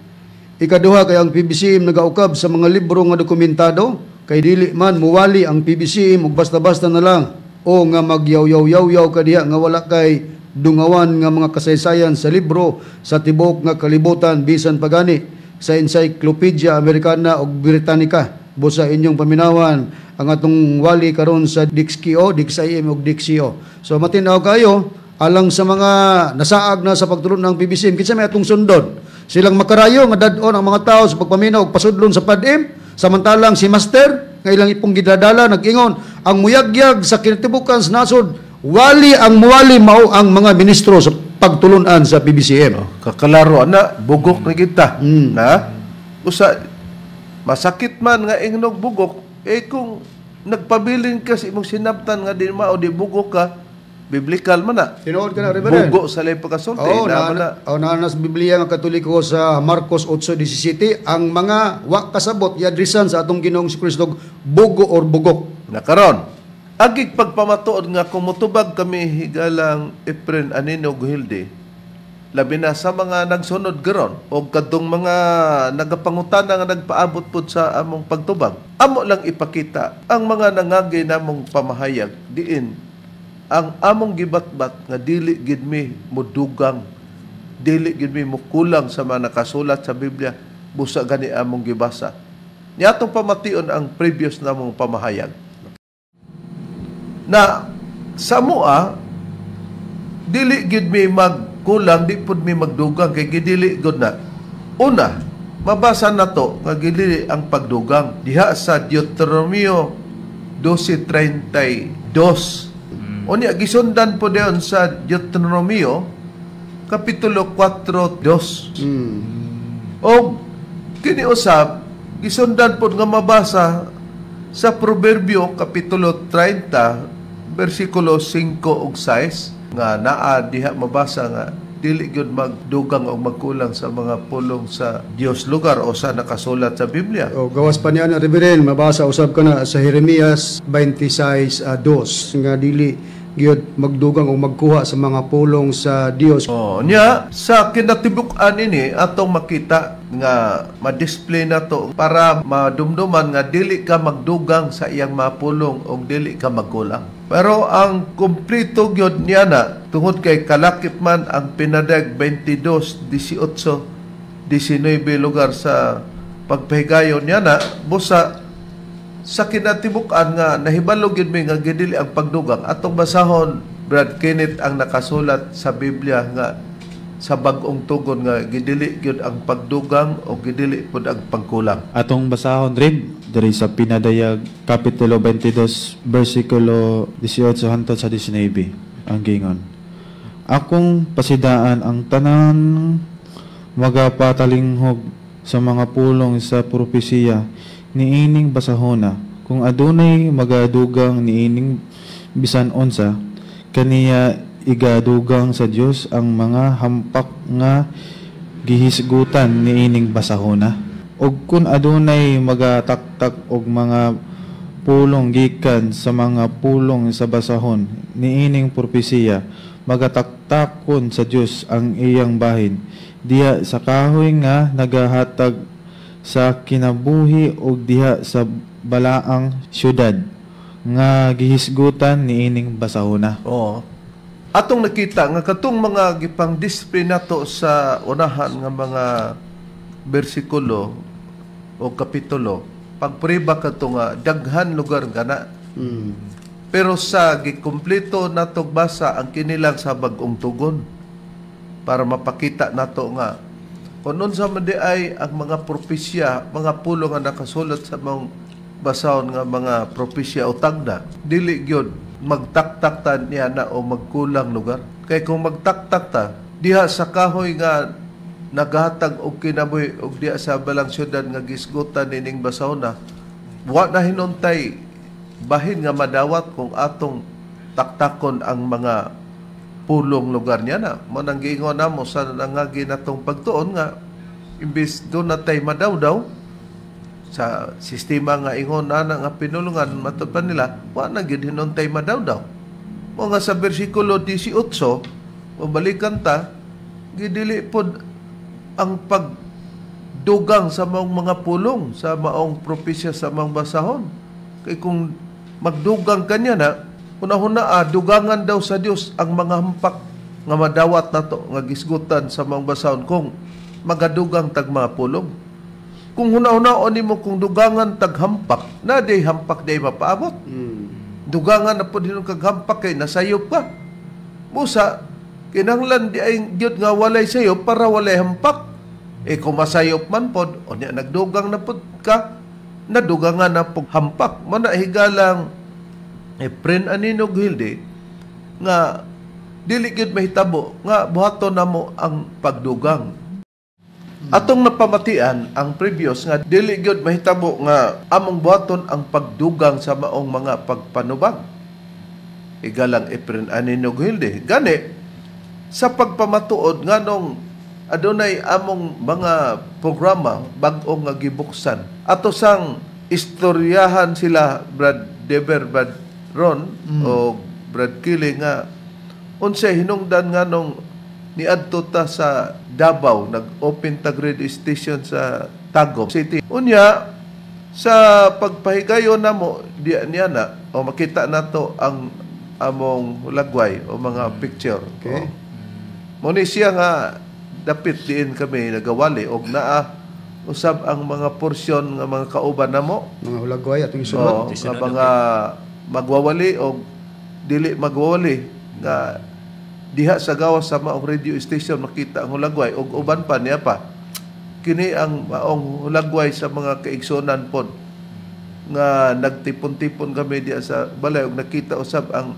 Ikaduha, kay ang PBCM nagaukab sa mga libro nga dokumentado, kay dili man muwali ang PBCM ug basta-basta na lang o nga magyaw-yaw-yaw ka diha nga wala kay dungawan nga mga kasaysayan sa libro sa tibuok nga kalibutan bisan pagani sa Encyclopedia Americana ug Britannica. Busa inyong paminawan ang atong wali karon sa DXKO, DXIM ug DXCO. So matinaw kayo alang sa mga nasaag na sa pagtulon ng PBCM, kinsa may atong sundon? Silang makarayo nga dad-on ang mga tao sa pagpaminaw og pasudlon sa PADM, samantalang si Master nga ilang ipong gidadala nag-ingon ang muyagyag sa kinatibukan sa nasod, wali ang muwali mao ang mga ministro sa pagtulunan sa PBCM. Oh, kakalaro na bugok ni kita. Na usa masakit man nga ingnog bugok, eh kung nagpabilin ka sa imong sinabtan nga di mao di bugok ka, biblical man na. Tinuod ka na, Reverend. Bugo sa lay pagkasulti. Oo, na, na, na, na sa Biblia nga Katoliko sa Marcos 8:17, ang mga wa kasabot iadresan sa atong Ginoong Kristo bugo or bugok. Nakaron, agig pagpamatuod nga kung mutubag kami higalang Efren Anino Hilde, labi na sa mga nagsunod garon o kadtong mga nagapangutana nga nagpaabot pod sa among pagtubag, amo lang ipakita ang mga nangagay namong pamahayag diin ang among gibatbat nga dili gid mi modugang, dili gid mi mokulang sa mga nakasulat sa Biblia, busa gani among gibasa. Niatong pamation ang previous namong pamahayag. Na sa mua dili gid mi magkulang, di pud mi magdugang kay gidili gud na. Una, mabasa nato nga gidili ang pagdugang diha sa Deuteronomio 12:32. Unya gisundan po diyon sa Deuteronomio kapitulo 4:2. Og kini usab gisundan pod nga mabasa sa Proverbio kapitulo 30 bersikulo 5 ug 6 nga naa diha mabasa nga dili gyud magdugang o magkulang sa mga pulong sa Dios lugar o sa nakasulat sa Biblia. O gawas pa niya na, Reverend, mabasa usab ka na sa Jeremias 26:2 nga dili gyud magdugang o magkuha sa mga pulong sa Dios. Oh, nya sa kinatibuk-an ini atong makita nga ma-display nato para madumduman nga dili ka magdugang sa iyang mga pulong o dili ka magkulang. Pero ang kumpleto gyud niya na tungod kay kalakip man ang pinadag 22:18, 19 lugar sa pagpahigayon niya na busa sa kinatibuk-an nga nahibalo gyud mi nga gidili ang pagdugang. Atong basahon, Brad Kenneth, ang nakasulat sa Biblia nga sa bag-ong tugon nga gidili gyud ang pagdugang o gidili pud ang pagkulang. Atong basahon rin diri sa Pinadayag kapitulo 22 bersikulo 18 hangtod sa 19 ang gingon. Akong pasidaan ang tanan magapatalinghog sa mga pulong sa propesiya niining basahona, kung adunay magadugang niining bisan unsa, kaniya igadugang sa Dios ang mga hampak nga gihisgutan niining basahona. Og kun adunay magataktak og mga pulong gikan sa mga pulong sa basahon niining propesiya, magataktakon sa Dios ang iyang bahin diha sa kahoy nga nagahatag sa kinabuhi og diha sa balaang syudad nga gihisgutan niining basahona. Oo. Atong nakita nga katong mga gipang display nato sa unahan nga mga bersikulo o kapitulo, pagpriba kadto nga daghan lugar gana. Pero sa gikumpleto natog basa ang kinilang sa bag-ong tugon para mapakita nato nga kung unsa man di ay ang mga propesya, mga pulong nga nakasulat sa mga basahon nga mga propesya o tagda, dili gyud magtaktak ta niya na o magkulang lugar. Kay kung magtaktak ta diha sa kahoy nga naghatag og kinabuhi og diha sa balang syudad nga gisgutan nining basahon na, wa na hinuntay bahin nga madawat kung atong taktakon ang mga pulong lugar niya na. Mo nang giingon namo sa nangagi natong pagtuon nga imbis do natay madawdaw sa sistema nga ingon ana nga pinulungan matud pa nila, wa na gid hinuntay madawdaw. Mo nga sa bersikulo 18 mabalikan ta, gidili pod ang pagdugang sa maong mga pulong sa maong propesya sa maong basahon. Kay kung magdugang kanya na, hunahuna dugangan daw sa Dios ang mga hampak nga madawat nato nga gisgutan sa maong basahon kung magadugang tag mga pulong. Kung hunahuna nimo kung dugangan tag hampak, na day hampak day mapaabot. Dugangan na pud hinon kag hampak kay nasayop ka. Busa kinahanglan di ay gyud nga walay sayop para walay hampak. Eh kung masayop man pod, unya nagdugang na pod ka, Nadugangan na pug hampak. Mao na, higalang Efren Anino Hilde, nga dili gyud mahitabo nga buhaton namo ang pagdugang. Atong napamatian ang previous nga dili gyud mahitabo nga among buhaton ang pagdugang sa maong mga pagpanubag. Igalang Efren Anino Hilde. Gani sa pagpamatuod nganong adunay among mga programa bag-o nga gibuksan. Ato sang istoryahan sila, Brad Dever, Brad Ron o Brad Kili, nga unsay hinungdan nganong niadto ta sa Davao, nag-open tag radio station sa Tagum City. Unya sa pagpahigayon namo diya niya na o makita nato ang among hulagway o mga picture. Okay. O. Mo ni siya nga dapit diin kami nagawali og naa usab ang mga porsyon nga mga kauban namo. Mga hulagway atong isunod. Oo, nga mga magwawali o dili magwawali nga diha sa gawas sa maong radio station makita ang hulagway og uban pa niya pa. Kini ang maong hulagway sa mga kaigsunan pod nga nagtipon-tipon kami diha sa balay og nakita usab ang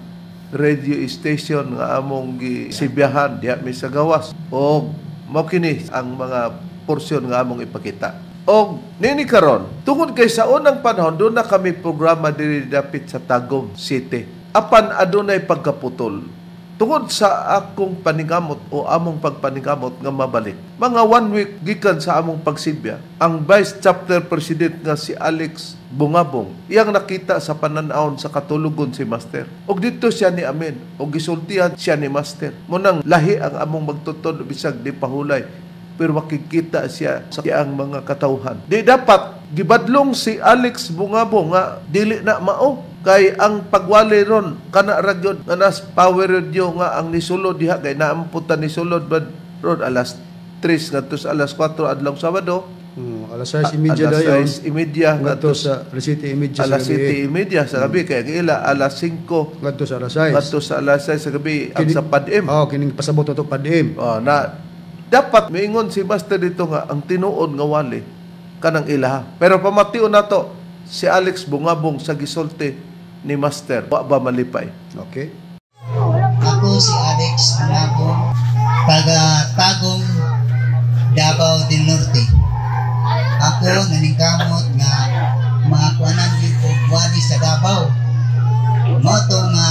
radio station nga among gisibyahan diha mi sa gawas, og mao kini ang mga porsyon nga among ipakita. Og nini karon, tungod kay sa unang panahon doon na kami programa diri dapit sa Tagum City. Apan adunay pagkaputol. Tungod sa akong paningamot o among pagpaningamot nga mabalik. Mga one week gikan sa among pagsibya, ang Vice Chapter President nga si Alex Bungabong, iyang nakita sa pananawon sa katulugon si Master. Og dito siya ni amin, og gisultihan siya ni Master. Munang lahi ang among magtutod bisag di pahulay, pero makikita siya sa iyang mga katawhan. Di dapat gibadlong si Alex Bungabong nga dili na mao kay ang pagwali ron kana ra gyud nga nas power radio nga ang nisulod diha kay naamputan ni sulod bad ron alas 3 ngadto sa alas 4 adlaw Sabado. Alas 6:30 alas dayon. 6:30 ngadto sa alas 7:30 sa alas gabi. 7:30 sa gabi, kay ang ila alas 5 ngadto sa alas 6. Ngadto sa alas 6 sa gabi ang sa Padim. Oh, kining pasabot ato Padim. Oh, na dapat miingon si Master dito nga ang tinuod nga wali kanang ilaha. Pero pamation nato si Alex Bungabong sa gisulti ni Master. Wa ba malipay? Okay. Ako si Alex Bungabong, taga Tagum, Davao del Norte. Ako naningkamot nga makakuanan gyud og wali sa Davao. Mao to nga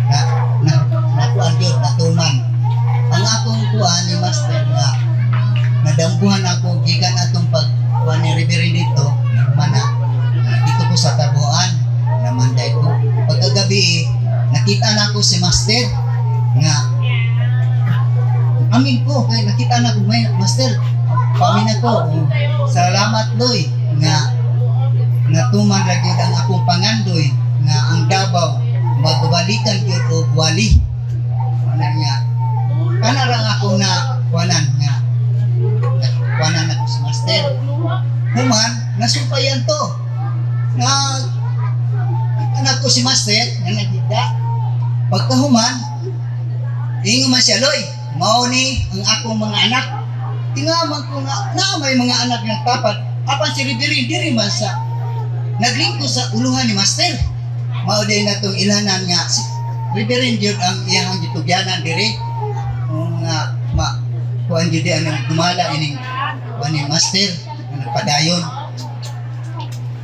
na, na, nakuan gyud, natuman. Ang akong kuan ni Master nga nadambuhan ako gikan atong pag kuan ni Reverend dito mana dito ko sa Tabuan namanday ko. Pagkagabi, nakita na ako si Master nga amin ko kay nakita na ko may Master pamin ako. Oh, salamat Loy nga natuman ra gyud ang akong pangandoy nga ang Davao magbalikan gyud og wali. Ana niya kana ra ang akong na kuanan nga kuanan ako si Master. Human nasumpayan to nga anak ko si Master nga nagida. Pagkahuman, ingon man siya, "Loy, mao ni ang akong mga anak." Tingaman ko nga na may mga anak nga tapat apan si Reverend diri man sa naglingkod sa uluhan ni Master. Mao din natong ilanan nga si Reverend yun ang iyang gitugyanan diri. O nga ma kuan gyud ang gumala ining kuan ni Master nga nagpadayon.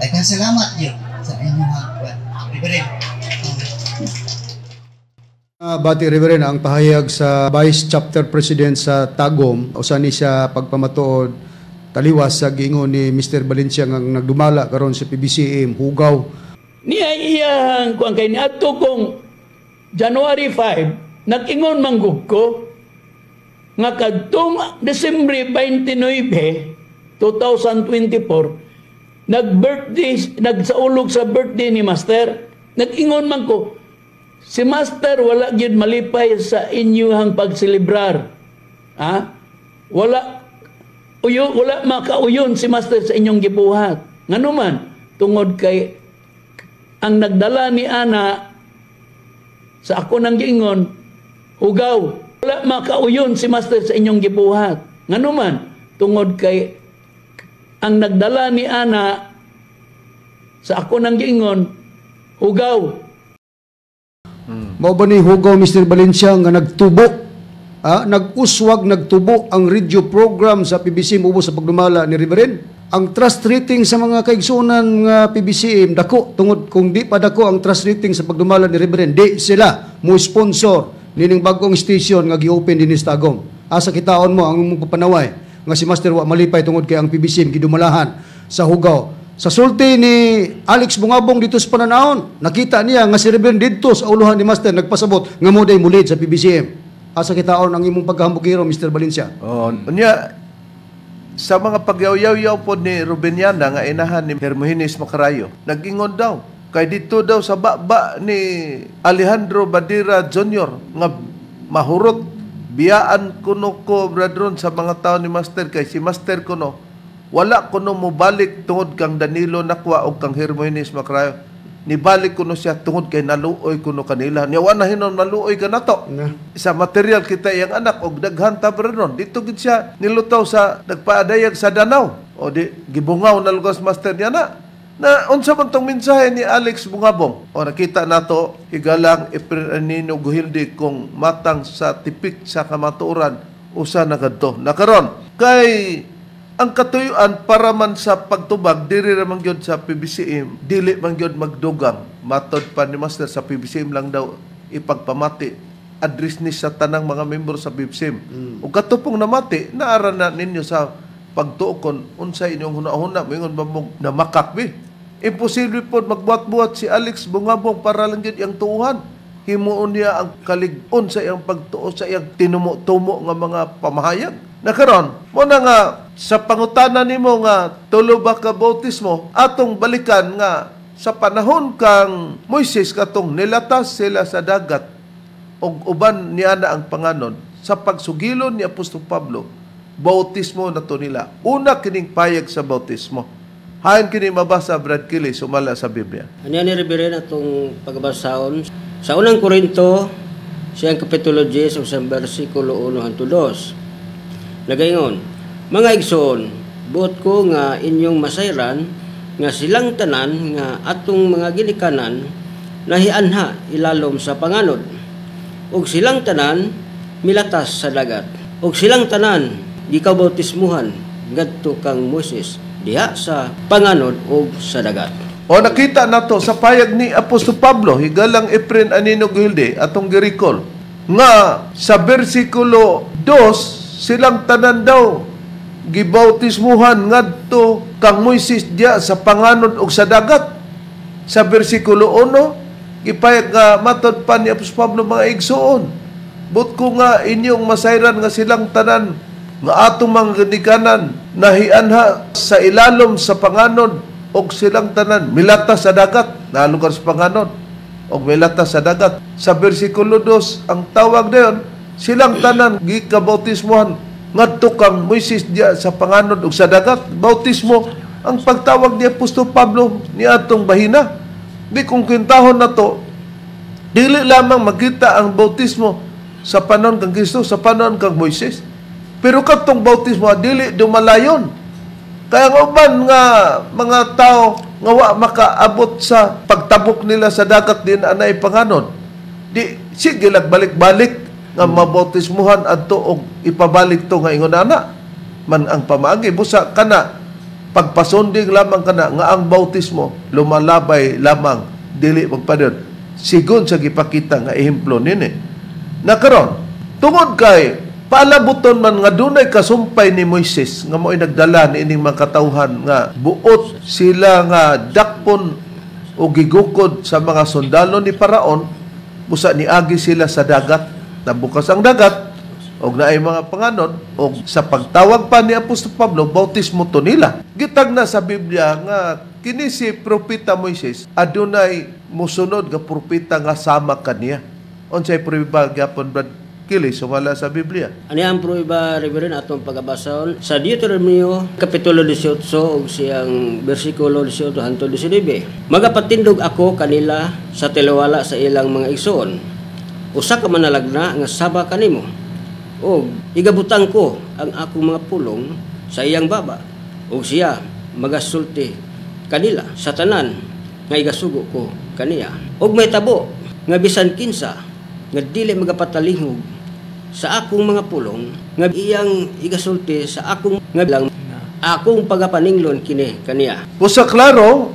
Daghang salamat yun sa inyong kuan, Reverend. Bati Reverend, ang pahayag sa Vice Chapter President sa Tagum, usa ni siya pagpamatuod taliwas sa giingon ni Mr. Valencia nga nagdumala karon sa PBCM hugaw. Niya iyang kuan kay niadto kong January 5, nag-ingon manggug ko nga kadtong Desembre 29, 2024, nag-birthday, nagsaulog sa birthday ni Master. Nag-ingon man ko, si Master wala gyud malipay sa inyuhang pagselebrar. Ha? Wala uyo, wala makauyon si Master sa inyong gibuhat. Ngano man, tungod kay ang nagdala ni ana sa ako nang giingon, hugaw. Wala makauyon si Master sa inyong gibuhat. Ngano man, tungod kay Ang nagdala ni ana sa ako nang giingon, hugaw. Mao ba ni hugaw, Mr. Valencia, nga nagtubo? Nag-uswag, nagtubo ang radio program sa PBCM ubos sa pagdumala ni Reverend. Ang trust rating sa mga kaigsunan nga PBCM dako, tungod kung di pa dako ang trust rating sa pagdumala ni Reverend, di sila mo sponsor nining bagong station nga gi-open dinhi sa Tagum. Asa kitaon mo ang imong papanaway nga si Master wa malipay tungod kay ang PBCM gidumalahan sa hugaw? Sa sulti ni Alex Bungabong dito sa Pananaon, nakita niya nga si Reverend didto sa uluhan ni Master nagpasabot nga mo day mulid sa PBCM. Asa kitaon ang imong pagkahambugiro, Mr. Valencia? Oh, unya sa mga pagyaw-yaw po ni Rubeniana nga inahan ni Hermogenes Macarayo, nag-ingon daw kay dito daw sa baba ni Alejandro Badira Jr. nga mahurot biyaan kuno ko, brethren, sa mga tao ni Master, kay si Master kuno wala kuno mobalik tungod kang Danilo Nakwa o kang Hermogenes Macarayo. Nibalik kuno siya tungod kay naluoy kuno kanila. Niya wa na hinon maluoy ka nato. Sa material kita iyang anak og daghan ta, brethren. Dito gid siya nilutaw sa nagpaadayag sa Danau. O di gibungaw na lugas Master niya na. Na unsa man tong mensahe ni Alex Bungabong? O nakita nato, higalang Eprenino Guhildi, kung matang sa tipik sa kamatuoran usa na kadto. Nakaron kay ang katuyuan para man sa pagtubag diri ra man gyud sa PBCM, dili man gyud magdugang. Matod pa ni Master, sa PBCM lang daw ipagpamati, address ni sa tanang mga membro sa PBCM. Ug katupong namati, naara na ninyo sa pagtuokon unsa inyong hunahuna, moingon ba mo namakak bi? Imposible pod magbuhat-buhat si Alex Bungabong para lang gyud iyang tuuhan. Himuon niya ang kalig-on sa iyang pagtuo sa iyang tinumo-tumo nga mga pamahayag. Nakaron, mo na nga sa pangutana nimo nga tulo ba ka bautismo, atong balikan nga sa panahon kang Moises katong nilatas sila sa dagat og uban niya na ang panganod, sa pagsugilon ni Apostol Pablo, bautismo na to nila. Una kining payag sa bautismo. Hain kini mabasa, Brad Kili, sumala sa Biblia. Ano ni Reverend atong pagbasahon sa unang Korinto siyang kapitulo 10 ug sa bersikulo 1 hangtod 2. Nagaingon, mga igsoon, buot ko nga inyong masayran nga silang tanan nga atong mga ginikanan nahianha ilalom sa panganod, ug silang tanan milatas sa dagat, ug silang tanan gikabautismuhan ngadto kang Moises diha sa panganod ug sa dagat. O nakita nato sa payag ni Apostol Pablo, higalang Efren Anino Guhilde, atong girikol, nga sa bersikulo 2, silang tanan daw gibautismuhan ngadto kang Moises diya sa panganod ug sa dagat. Sa bersikulo 1, gipayag nga matod pa ni Apostol Pablo, mga igsoon, but ko nga inyong masayran nga silang tanan nga atong mga ginikanan nahianha sa ilalom sa panganod og silang tanan milata sa dagat, nalugar sa panganod og milata sa dagat. Sa bersikulo 2, ang tawag dayon silang tanan gikabautismohan ngadto kang Moises diya sa panganod ug sa dagat. Bautismo ang pagtawag ni Apostol Pablo ni atong bahina. Di kung kwentahon na to, dili lamang makita ang bautismo sa panahon kang Kristo, sa panahon kang Moises. Pero katong bautismo dili dumalayon. Kaya ang uban nga mga tao nga wa makaabot sa pagtabok nila sa dagat din anay panganod, di sige lag balik-balik nga mabautismuhan adto og ipabalik to nga ingon ana man ang pamaagi. Busa kana pagpasunding lamang kana nga ang bautismo lumalabay lamang, dili magpadayon sigon sa gipakita nga ehemplo nini. Nakaron tungod kay paalabuton man nga dunay kasumpay ni Moises nga mo'y nagdala niining mga katawhan nga buot sila nga dakpon o gigukod sa mga sundalo ni Paraon, busa niagi sila sa dagat, nabukas ang dagat og naay mga panganod, og sa pagtawag pa ni Apostol Pablo bautismo to nila. Gitag na sa Biblia nga kini si propeta Moises adunay mosunod nga propeta nga sama kaniya. Unsay prueba gyapon, Brad Kili, sumala sa Biblia? Ani ang prueba, Reverend, atong pagabasahon sa Deuteronomio kapitulo 18 ug siyang bersikulo 18 hangtod 19. Magapatindog ako kanila sa taliwala sa ilang mga igsoon, usa ka manalagna nga saba kanimo, ug igabutang ko ang akong mga pulong sa iyang baba, ug siya magasulti kanila sa tanan nga igasugo ko kaniya. Og may tabo nga bisan kinsa nga dili magapatalingog sa akong mga pulong nga iyang igasulti sa akong nga lang akong pagapaninglon kini kaniya. Busa klaro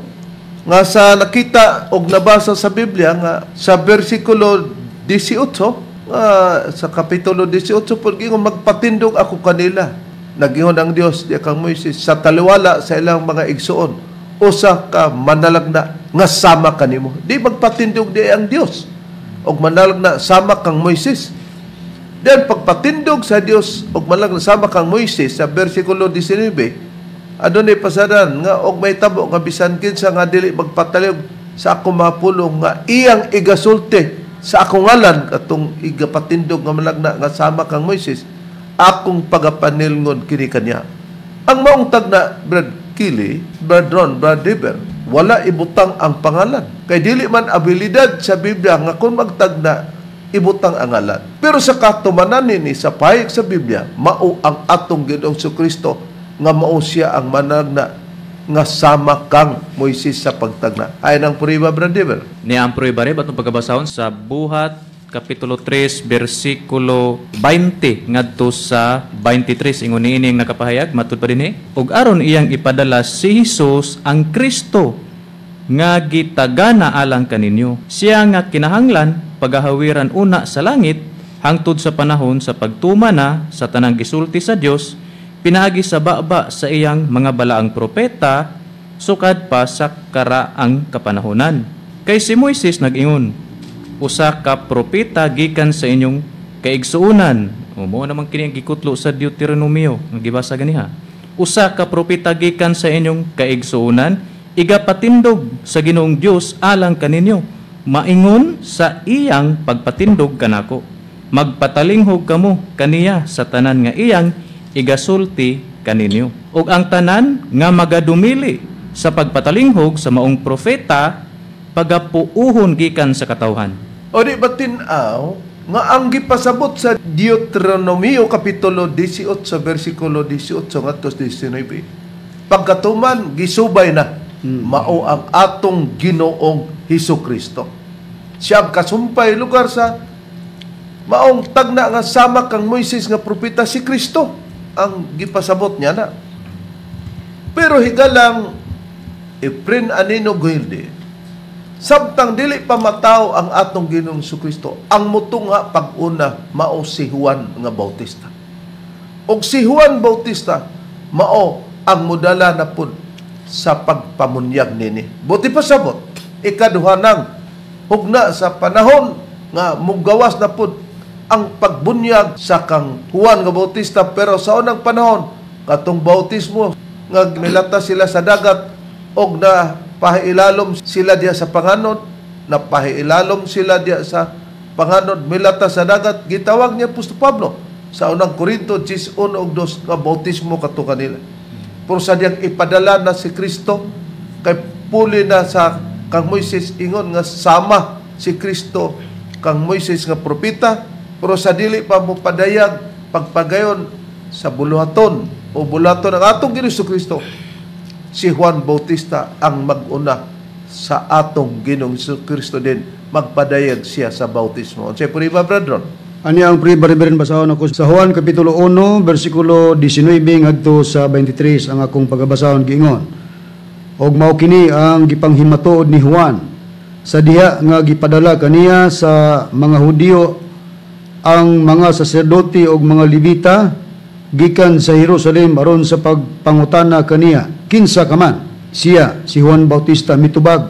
nga sa nakita og nabasa sa Biblia nga sa bersikulo 18 sa kapitulo 18 pud gingon magpatindog ako kanila. Nagingon ang Dios diya kang Moises sa taliwala sa ilang mga igsuon usa ka manalagna nga sama kanimo. Di magpatindog di ang Dios og manalagna sama kang Moises. Then pagpatindog sa Dios og manalagna sama kang Moises sa bersikulo 19 adunay pasaran nga og may tabo nga bisan kinsa nga dili magpataliog sa akong mga pulong nga iyang igasulti sa akong ngalan katong igapatindog nga manalagna nga sama kang Moises akong pagapanilngon kini kaniya. Ang maong tagna, Brad Kili, Brad Ron, Brad Deber, wala ibutang ang pangalan. Kay dili man abilidad sa Biblia nga kung magtagna ibutang ang ngalan. Pero sa katumanan nini sa pahayag sa Biblia, mao ang atong Ginoong Kristo nga mao siya ang managna nga sama kang Moises sa pagtagna. Ayon ang prueba, Brad Deber. Ni ang prueba rin, atong pagkabasahon sa Buhat Kapitulo 3, versikulo 20 ngadto sa 23. Ingon niini ang nakapahayag, matud pa dinhi. Og aron iyang ipadala si Hesus ang Kristo nga gitagana alang kaninyo. Siya nga kinahanglan pagahawiran una sa langit hangtod sa panahon sa pagtuma na sa tanang gisulti sa Dios pinaagi sa baba sa iyang mga balaang propeta sukad pa sa karaang kapanahonan. Kay si Moises nag-ingon, usa ka propeta gikan sa inyong kaigsuonan. O mo naman kini ang gikutlo sa Deuteronomio nga gibasa ganiha. Usa ka propeta gikan sa inyong kaigsuonan igapatindog sa Ginoong Dios alang kaninyo, maingon sa iyang pagpatindog kanako. Magpatalinghog kamo kaniya sa tanan nga iyang igasulti kaninyo. Og ang tanan nga magadumili sa pagpatalinghog sa maong propeta pagapuuhon gikan sa katawhan. O di ba tin-aw nga ang gipasabot sa Deuteronomio Kapitulo 18 versikulo 18 ngadto 19, pagkatuman gisubay na mao ang atong Ginoong Hesus Kristo. Siya ang kasumpay lugar sa maong tagna nga sama kang Moises nga propeta, si Kristo ang gipasabot niya na. Pero higalang Efren Anino Guilde, samtang dili pa mataw ang atong Ginoong Kristo, ang mutungha pag-una mao si Juan nga Bautista. Og si Juan Bautista mao ang modala na pud sa pagpamunyag nini. Buti pa sabot, ikaduha nang hugna sa panahon nga mugawas na pud ang pagbunyag sa kang Juan nga Bautista, pero sa unang panahon katong bautismo nga milata sila sa dagat og na pahiilalom sila diya sa panganod, napahiilalom sila diya sa panganod, milata sa dagat, gitawag niya Apostol Pablo sa unang Korinto 10:1 ug 2 nga bautismo kato kanila. Pero sa diyang ipadala na si Kristo kay puli na sa kang Moises, ingon nga sama si Kristo kang Moises nga propeta, pero sa dili pa mo padayag pagpagayon sa buluhaton o buluhaton ang atong Ginoong Kristo, si Juan Bautista ang mag-una sa atong Ginoong Kristo din magpadayag siya sa bautismo. Unsay prueba, Brad Ron? Ani ang prueba, Reverend, basahon ako sa Juan Kapitulo 1 versikulo 19 ngadto sa 23 ang akong pagabasahon giingon. Og mao kini ang gipanghimatuod ni Juan sa diha nga gipadala kaniya sa mga Hudiyo ang mga saserdote og mga Levita gikan sa Jerusalem aron sa pagpangutana kaniya, kinsa ka man? Siya, si Juan Bautista, mitubag.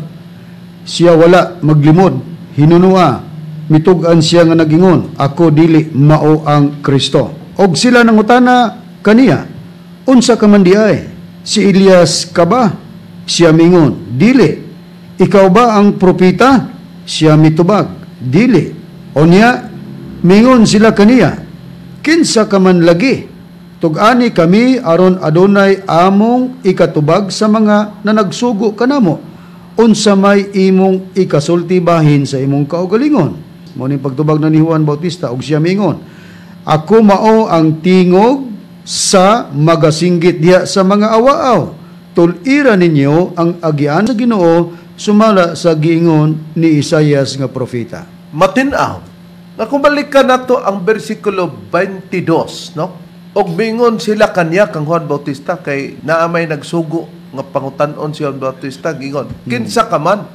Siya wala maglimod, hinunua, mitug-an siya nga nagingon, ako dili mao ang Kristo. Og sila nangutana kaniya, unsa ka man diay? Si Elias ka ba? Siya mingon, dili. Ikaw ba ang propeta? Siya mitubag, dili. Onya, mingon sila kaniya, kinsa ka man lagi? Tug-ani kami aron adunay among ikatubag sa mga nanagsugo kanamo, unsa may imong ikasulti bahin sa imong kaugalingon. Mao ning pagtubag na ni Juan Bautista, og siya mingon, ako mao ang tingog sa magasinggit diha sa mga awaaw, Tulira ninyo ang agian sa Ginoo sumala sa giingon ni Isayas nga propeta. Matin-aw nga kung balikan nato ang bersikulo 22, no? Og mingon sila kanya kang Juan Bautista kay naa may nagsugo nga pangutan-on si Juan Bautista, gingon, kinsa ka man?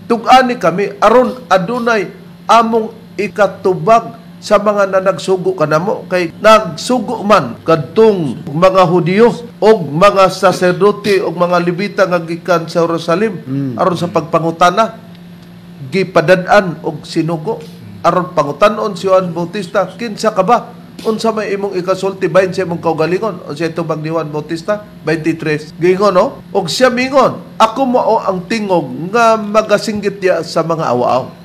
Tug-ani kami aron adunay among ikatubag sa mga nanagsugo kanamo, kay nagsugo man kadtong mga Hudiyo og mga saserdote og mga Levita nga gikan sa Jerusalem aron sa pagpangutana, gipadad-an og sinugo aron pangutan-on si Juan Bautista, kinsa ka ba? Unsa may imong ikasulti bahin sa imong kaugalingon? Unsa itubag ni Juan Bautista? 23. Gingon, no? Og siya mingon, ako mao ang tingog nga magasinggit diya sa mga awa-aw.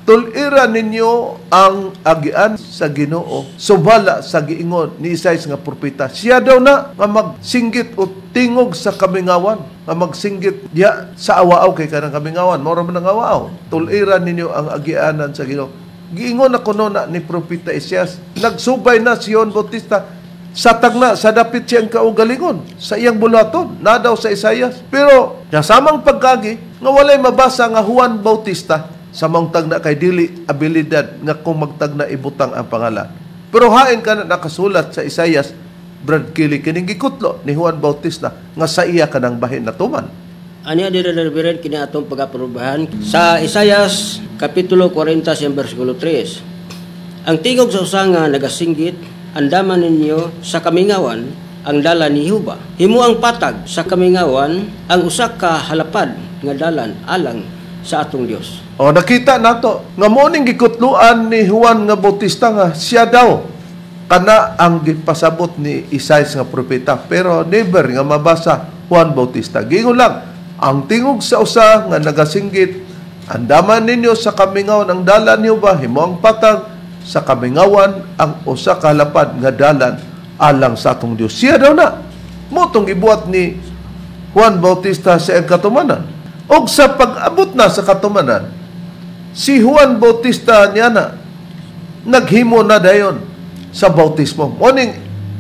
Tulira ninyo ang agian sa Ginoo subala sa giingon ni Isaias nga propeta. Siya daw na nga magsinggit o tingog sa kamingawan, nga magsinggit diya sa awa-aw kay kanang kamingawan, mao ra man ang awa-aw. Tulira ninyo ang agianan sa Ginoo. Giingon na kuno na ni propeta Isaias. Nagsubay na si Juan Bautista sa tagna sa dapit siyang kaugalingon sa iyang bulaton na daw sa Isaias. Pero nasamang pagkagi nga walay mabasa nga Juan Bautista sa maong tagna kay dili abilidad nga kung magtagna ibutang ang pangalan. Pero hain ka na nakasulat sa Isaias, Brad Kelly, kining gikutlo ni Juan Bautista nga sa iya kanang bahin natuman. Aniya diri Reverend kini atong pag-aprobahan sa Isaias kapitulo 40 siyang bersikulo 3. Ang tingog sa usa nga nagasinggit, andaman ninyo sa kamingawan ang dalan ni Jehova. Himo ang patag sa kamingawan ang usa ka halapad nga dalan alang sa atong Dios. O nakita nato nga mo ning gikutluan ni Juan nga Bautista nga siya daw kana ang gipasabot ni Isaias nga propeta, pero never nga mabasa Juan Bautista. Giingon lang ang tingog sa usa nga nagasinggit, andaman ninyo sa kamingawan ang dalan niyo ba, himo ang patag sa kamingawan ang usa ka halapad nga dalan alang sa atong Dios. Siya daw na mo tong gibuhat ni Juan Bautista sa iyang katumanan. Og sa pag-abot na sa katumanan, si Juan Bautista niya na naghimo na dayon sa bautismo. Morning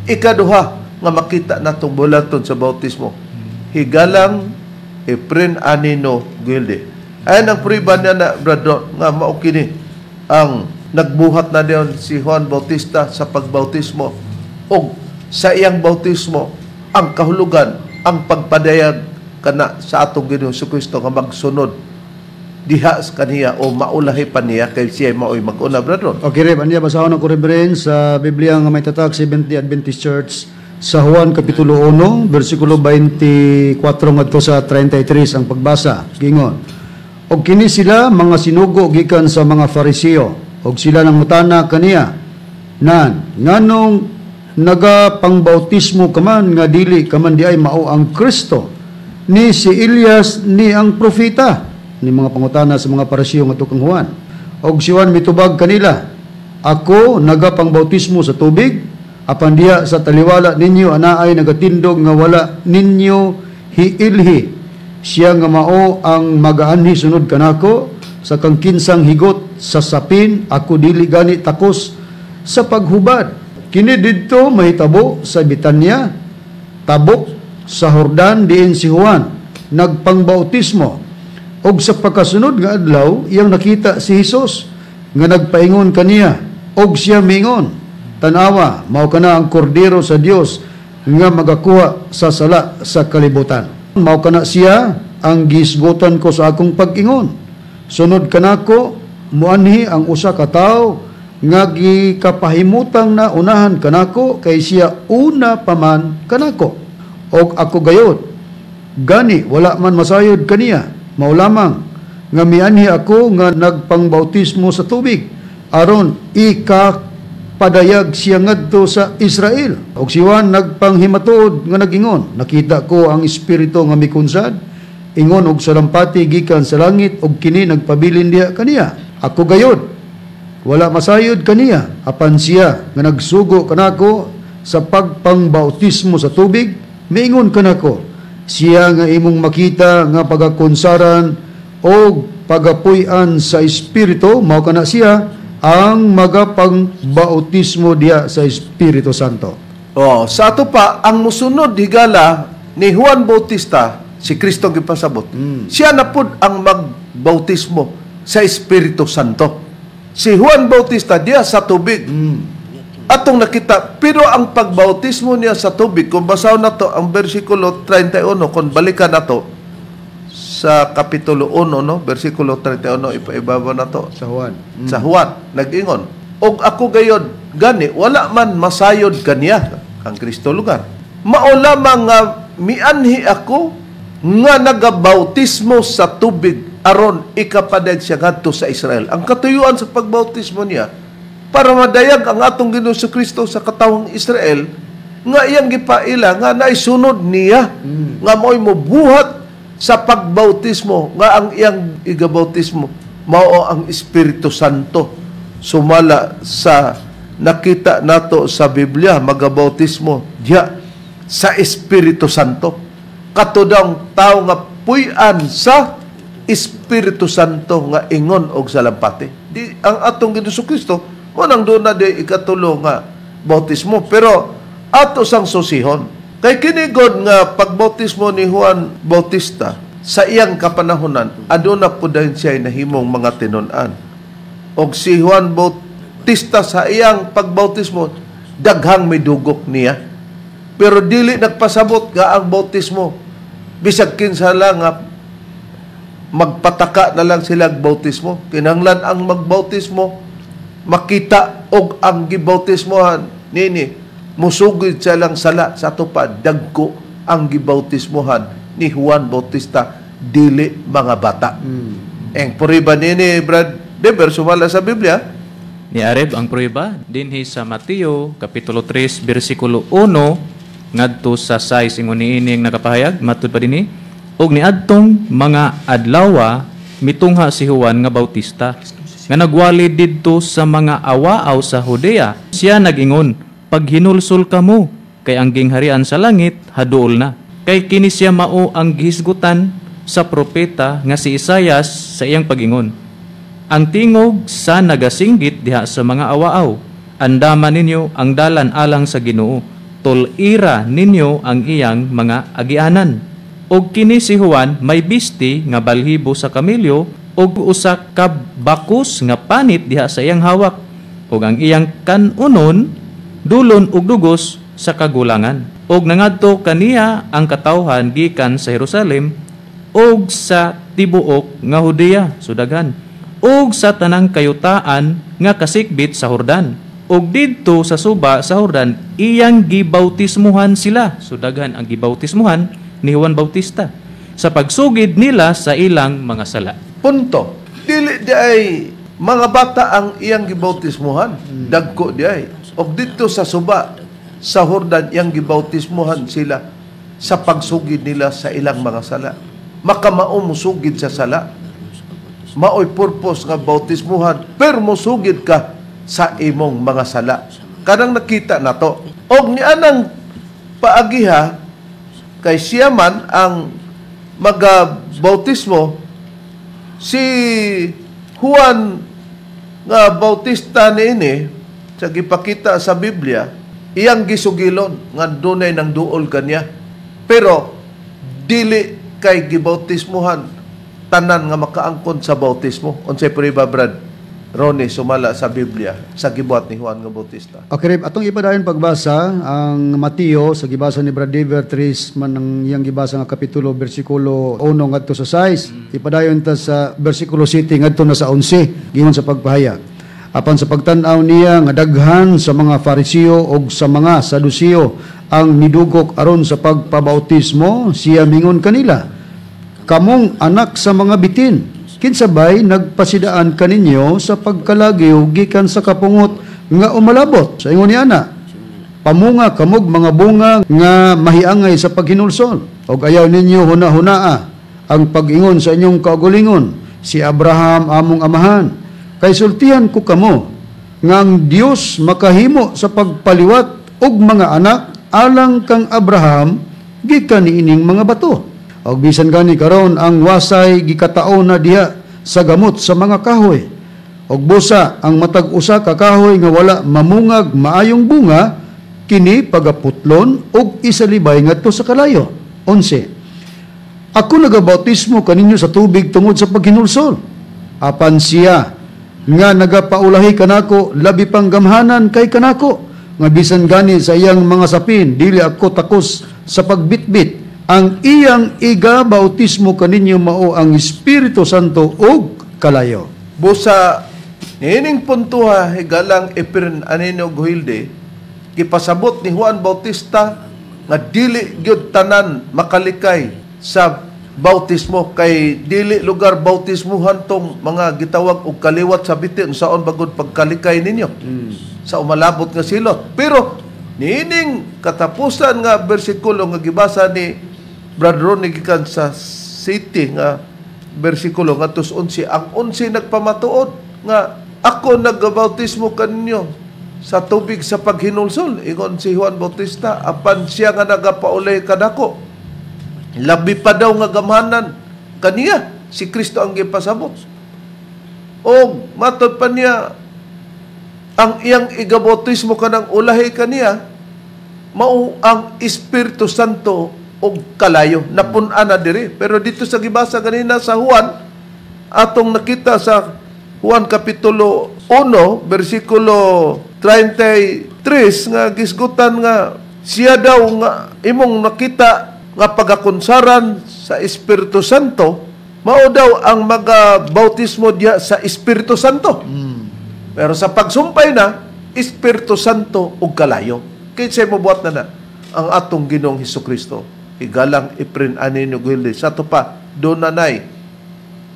ikaduha nga makita natong bulaton sa bautismo. Higalang Efren Anino Gilde. Ayan ang priba niya na, brother, nga mao kini ang nagbuhat na dayon si Juan Bautista sa pagbautismo. Og sa iyang bautismo, ang kahulugan, ang pagpadayag kana sa atong Ginoong Jesucristo nga magsunod diha sa kaniya o maulahi pa niya kay siya maoy mag-una, brother. Okay, Rev, aniya basahon ako, Reverend, sa Biblia nga may tatag Seventh-day Adventist Church sa Juan Kapitulo 1, versikulo 24 ngadto sa 33 ang pagbasa. Gingon, og kini sila mga sinugo gikan sa mga Fariseo, og sila nangutana kaniya, nan nganong nagapangbautismo ka man nga dili ka man diay mao ang Kristo, ni si Elias ni ang propeta, ni mga pangutana sa mga Pariseo ngadto kang Juan. Og si Juan mitubag kanila, ako nagapangbautismo sa tubig, apan diha sa taliwala ninyo anaay nagatindog nga wala ninyo hiilhi. Siya nga mao ang magaanhi sunod kanako sa kang kinsang higot sa sapin, ako dili gani takos sa paghubad. Kini didto mahitabo sa Bitanya, tabok sa Jordan diin si Juan nagpangbautismo. Og sa pagkasunod nga adlaw iyang nakita si Hesus nga nagpaingon kaniya, og siya mingon, tanawa, mao kana ang kordero sa Dios nga magakuha sa sala sa kalibutan. Mao kana siya ang gisgutan ko sa akong pag-ingon. Sunod kanako muanhi ang usa ka tawo nga gikapahimutang na unahan kanako, kay siya una pa man kanako. Og ako gayod, gani wala man masayod kaniya, mao lamang nga mianhi ako nga nagpangbautismo sa tubig aron ikapadayag siya ngadto sa Israel. Og si Juan nagpanghimatuod nga nagingon, nakita ko ang espiritu nga mikunsad ingon og salampati gikan sa langit, og kini nagpabilin diha kaniya. Ako gayod wala masayod kaniya, apan siya nga nagsugo kanako sa pagpangbautismo sa tubig miingon kanako, siya nga imong makita nga pagakonsaran og pagapuy-an sa Espiritu, mao kana siya ang magapangbautismo diha sa Espiritu Santo. Oh, sa ato pa ang musunod higala ni Juan Bautista, si Kristo gipasabot. Siya na pud ang magbautismo sa Espiritu Santo. Si Juan Bautista diya sa tubig. Atong nakita, pero ang pagbautismo niya sa tubig, kung basahon nato ang versikulo 31, kung balikan nato sa kapitulo 1, no, versikulo 31, ipaibabaw nato. Sa Juan. Sa Juan, nag-ingon, og ako gayod gani wala man masayod kaniya ang Kristo lugar. Mao lamang nga mianhi ako nga nagabautismo sa tubig aron ikapadayag siya ngadto sa Israel. Ang katuyuan sa pagbautismo niya para madayag ang atong Ginoong Kristo sa katawhang Israel nga iyang gipaila nga naisunod niya nga mao'y mobuhat sa pagbautismo nga ang iyang igabautismo mao ang Espiritu Santo. Sumala sa nakita nato sa Biblia, magabautismo diya sa Espiritu Santo. Kato daw tao nga puy-an sa Espiritu Santo nga ingon og salampati. Di ang atong Ginoong Kristo mo nang doon na di ikatulo nga bautismo, pero ato sang susihon. Kay kinigod nga pagbautismo ni Juan Bautista sa iyang kapanahonan, aduna pud dayon siya nahimong mga tinun-an. Og si Juan Bautista sa iyang pagbautismo, daghang midugok niya. Pero dili nagpasabot nga ang bautismo bisag kinsa lang nga magpataka na lang sila og bautismo. Kinahanglan ang magbautismo makita og ang gibautismohan nini musugid sa lang sala sa tupad. Dagko ang gibautismohan ni Juan Bautista, dili mga bata. Ang puriba nini, Brad Deber, sumala sa Biblia. Ni Areb ang prueba dinhi sa Mateo kapitulo 3 bersikulo 1 ngadto sa 6 ingon niini ang nakapahayag matud pa dinhi, og niadtong mga adlawa mitungha si Juan nga Bautista nga nagwali didto sa mga awaaw sa Judea. Siya nag-ingon, paghinulsol kamo kay ang gingharian sa langit haduol na. Kay kini siya mao ang gihisgutan sa propeta nga si Isayas sa iyang pag-ingon, ang tingog sa nagasinggit diha sa mga awaaw, andaman ninyo ang dalan alang sa Ginoo, tol-ira ninyo ang iyang mga agianan. Og kini si Juan may bisti nga balhibo sa kamelyo og usa ka bakus nga panit diha sa iyang hawak, ug ang iyang kanunon dulon og dugos sa kagulangan. Og nangadto kaniya ang katawhan gikan sa Jerusalem og sa tibuok nga Judea, sudaghan, og sa tanang kayutaan nga kasikbit sa Jordan. Og didto sa suba sa Jordan iyang gibautismuhan sila, sudaghan ang gibautismuhan ni Juan Bautista, sa pagsugid nila sa ilang mga sala. Punto. Dili di ay mga bata ang iyang gibautismuhan, dagko di ay. Og didto sa suba sa Jordan iyang gibautismuhan sila sa pagsugid nila sa ilang mga sala. Makamao musugid sa sala. Maoy purpose nga bautismuhan, pero musugid ka sa imong mga sala. Kanang nakita nato. Og nianang paagiha kay siya man ang magabautismo, si Juan nga Bautista niini sa gipakita sa Biblia, iyang gisugilon nga dunay nang duol kaniya. Pero dili kay gibautismuhan tanan nga makaangkon sa bautismo. Unsay prueba, Brad Ronnie, sumala sa Biblia sa gibuhat ni Juan nga Bautista? Okay, Reb, atong ipadayon pagbasa ang Mateo sa gibasa ni Brad Dever 3 man ang iyang gibasa nga kapitulo bersikulo 1 ngadto sa 6. Ipadayon ta sa bersikulo 7 ngadto na sa 11 giingon sa pagpahayag. Apan sa pagtan-aw niya nga daghan sa mga Fariseo og sa mga Saduceo ang nidugok aron sa pagpabautismo, siya mingon kanila, kamong anak sa mga bitin, kinsabay nagpasidaan kaninyo sa pagkalagiw gikan sa kapungot nga umalabot. Sa ingon ni ana, pamunga kamog mga bunga nga mahiangay sa paghinulsol, og ayaw ninyo huna-hunaa ang pag-ingon sa inyong kaugalingon, si Abraham among amahan. Kay sultihan ko kamo nga ang Dios makahimo sa pagpaliwat og mga anak alang kang Abraham gikan niining mga bato. Og bisan gani karon ang wasay gikatao na diha sa gamot sa mga kahoy. Og busa ang matag usa ka kahoy nga wala mamungag maayong bunga, kini pagaputlon og isalibay ngadto sa kalayo. 11. Ako nagabautismo kaninyo sa tubig tungod sa paghinulsol. Apan siya nga nagapaulahi kanako labi pang gamhanan kay kanako, nga bisan gani sa iyang mga sapin dili ako takos sa pagbitbit. Ang iyang igabautismo kaninyo mao ang Espiritu Santo ug kalayo. Busa niining puntuha higalang Efren Anino Guhilde, gipasabot ni Juan Bautista nga dili gyud tanan makalikay sa bautismo, kay dili lugar bautismuhan tong mga gitawag og kaliwat sa biti unsaon bagod pagkalikay ninyo sa umalabot nga silot. Pero niining katapusan nga bersikulo nga gibasa ni Brad Ronnie gikan sa city nga bersikulo nga 11, ang 11 nagpamatuod nga ako nagabautismo kaninyo sa tubig sa paghinulsol, ingon si Juan Bautista, apan siya nga nagapaulay kanako labi pa daw nga gamhanan kaniya, si Kristo ang gipasabot. Og matod pa niya ang iyang igabautismo kanang ulahi kaniya mao ang Espiritu Santo og kalayo. Napun-an na diri. Pero dito sa gibasa kanina sa Juan, atong nakita sa Juan Kapitulo 1, versikulo 33, nga gisgutan nga siya daw nga imong nakita nga pagakunsaran sa Espiritu Santo, mao daw ang magabautismo diya sa Espiritu Santo. Pero sa pagsumpay na, Espiritu Santo ug kalayo. Kinsay mobuhat na na ang atong Ginoong Hesukristo. Higalang Efren Anino Guhilde. Sa ato pa, doon nanay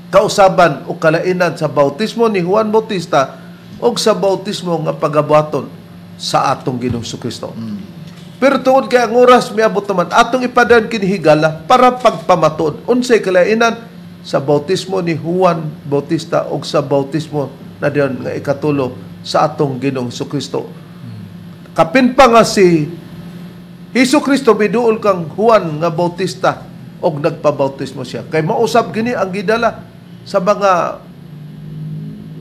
kausaban o kalainan sa bautismo ni Juan Bautista o sa bautismo nga pagabuhaton sa atong Ginoong Hesukristo. Pero tungod kay ang oras miabot naman, atong ipadan kini higala para pagpamatuod unsay kalainan sa bautismo ni Juan Bautista o sa bautismo na diyon nga ikatulo sa atong Ginoong Hesukristo. Kapin pa nga si Hesukristo miduol kang Juan nga Bautista og nagpabautismo siya. Kay mausab gini ang gidala sa mga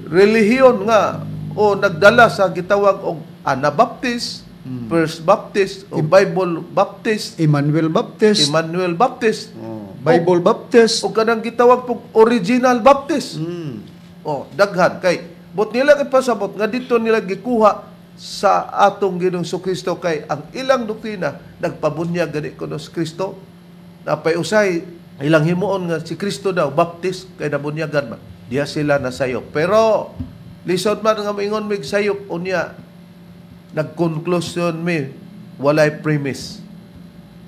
relihiyon nga o nagdala sa gitawag og Anabaptist, First Baptist, o Bible Baptist, Emmanuel Baptist, Emmanuel Baptist, Bible Baptist, o kanang gitawag pog Original Baptist. O daghan kay but nila ipasabot nga dito nila gikuha sa atong Ginoong Hesukristo, kay ang ilang doktrina nagpabunyag gani kuno si Kristo. Napay usay ilang himuon nga si Kristo daw baptist kay nabunyagan man. Diya sila nasayop. Pero lisod man nga moingon mig sayop unya nagkonklusyon mi walay premise.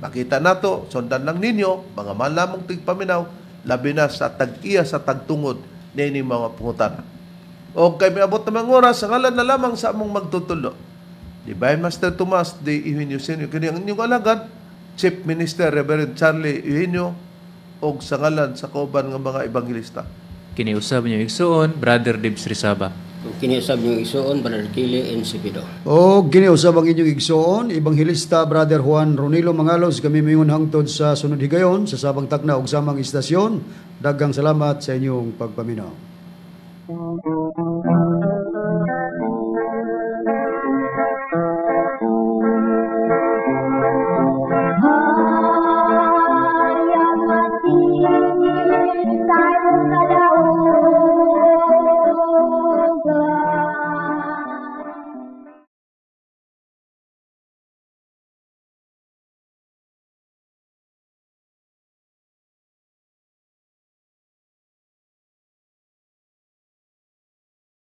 Makita nato, sundan lang ninyo mga malamong tigpaminaw, labi na sa tag-iya sa tagtungod niini mga pangutana. O kay miabot na mga oras, sa ngalan na lamang sa among magtutulo. Divine Master Tomas de Eugenio Sr. Kini ang inyong alagad, Chief Minister Reverend Charlie Eugenio, og sa ngalan sa kauban nga mga ebangelista. Kini usab niyo igsuon, Brother Dibs Rizaba. Kini usab niyo igsuon, Brother Kili Encipido. O kini usab ang inyong igsuon, Ebanghelista Brother Juan Ronilo Mangalos. Kami mingon hangtod sa sunod higayon sa sabang takna ug samang istasyon. Daghang salamat sa inyong pagpaminaw.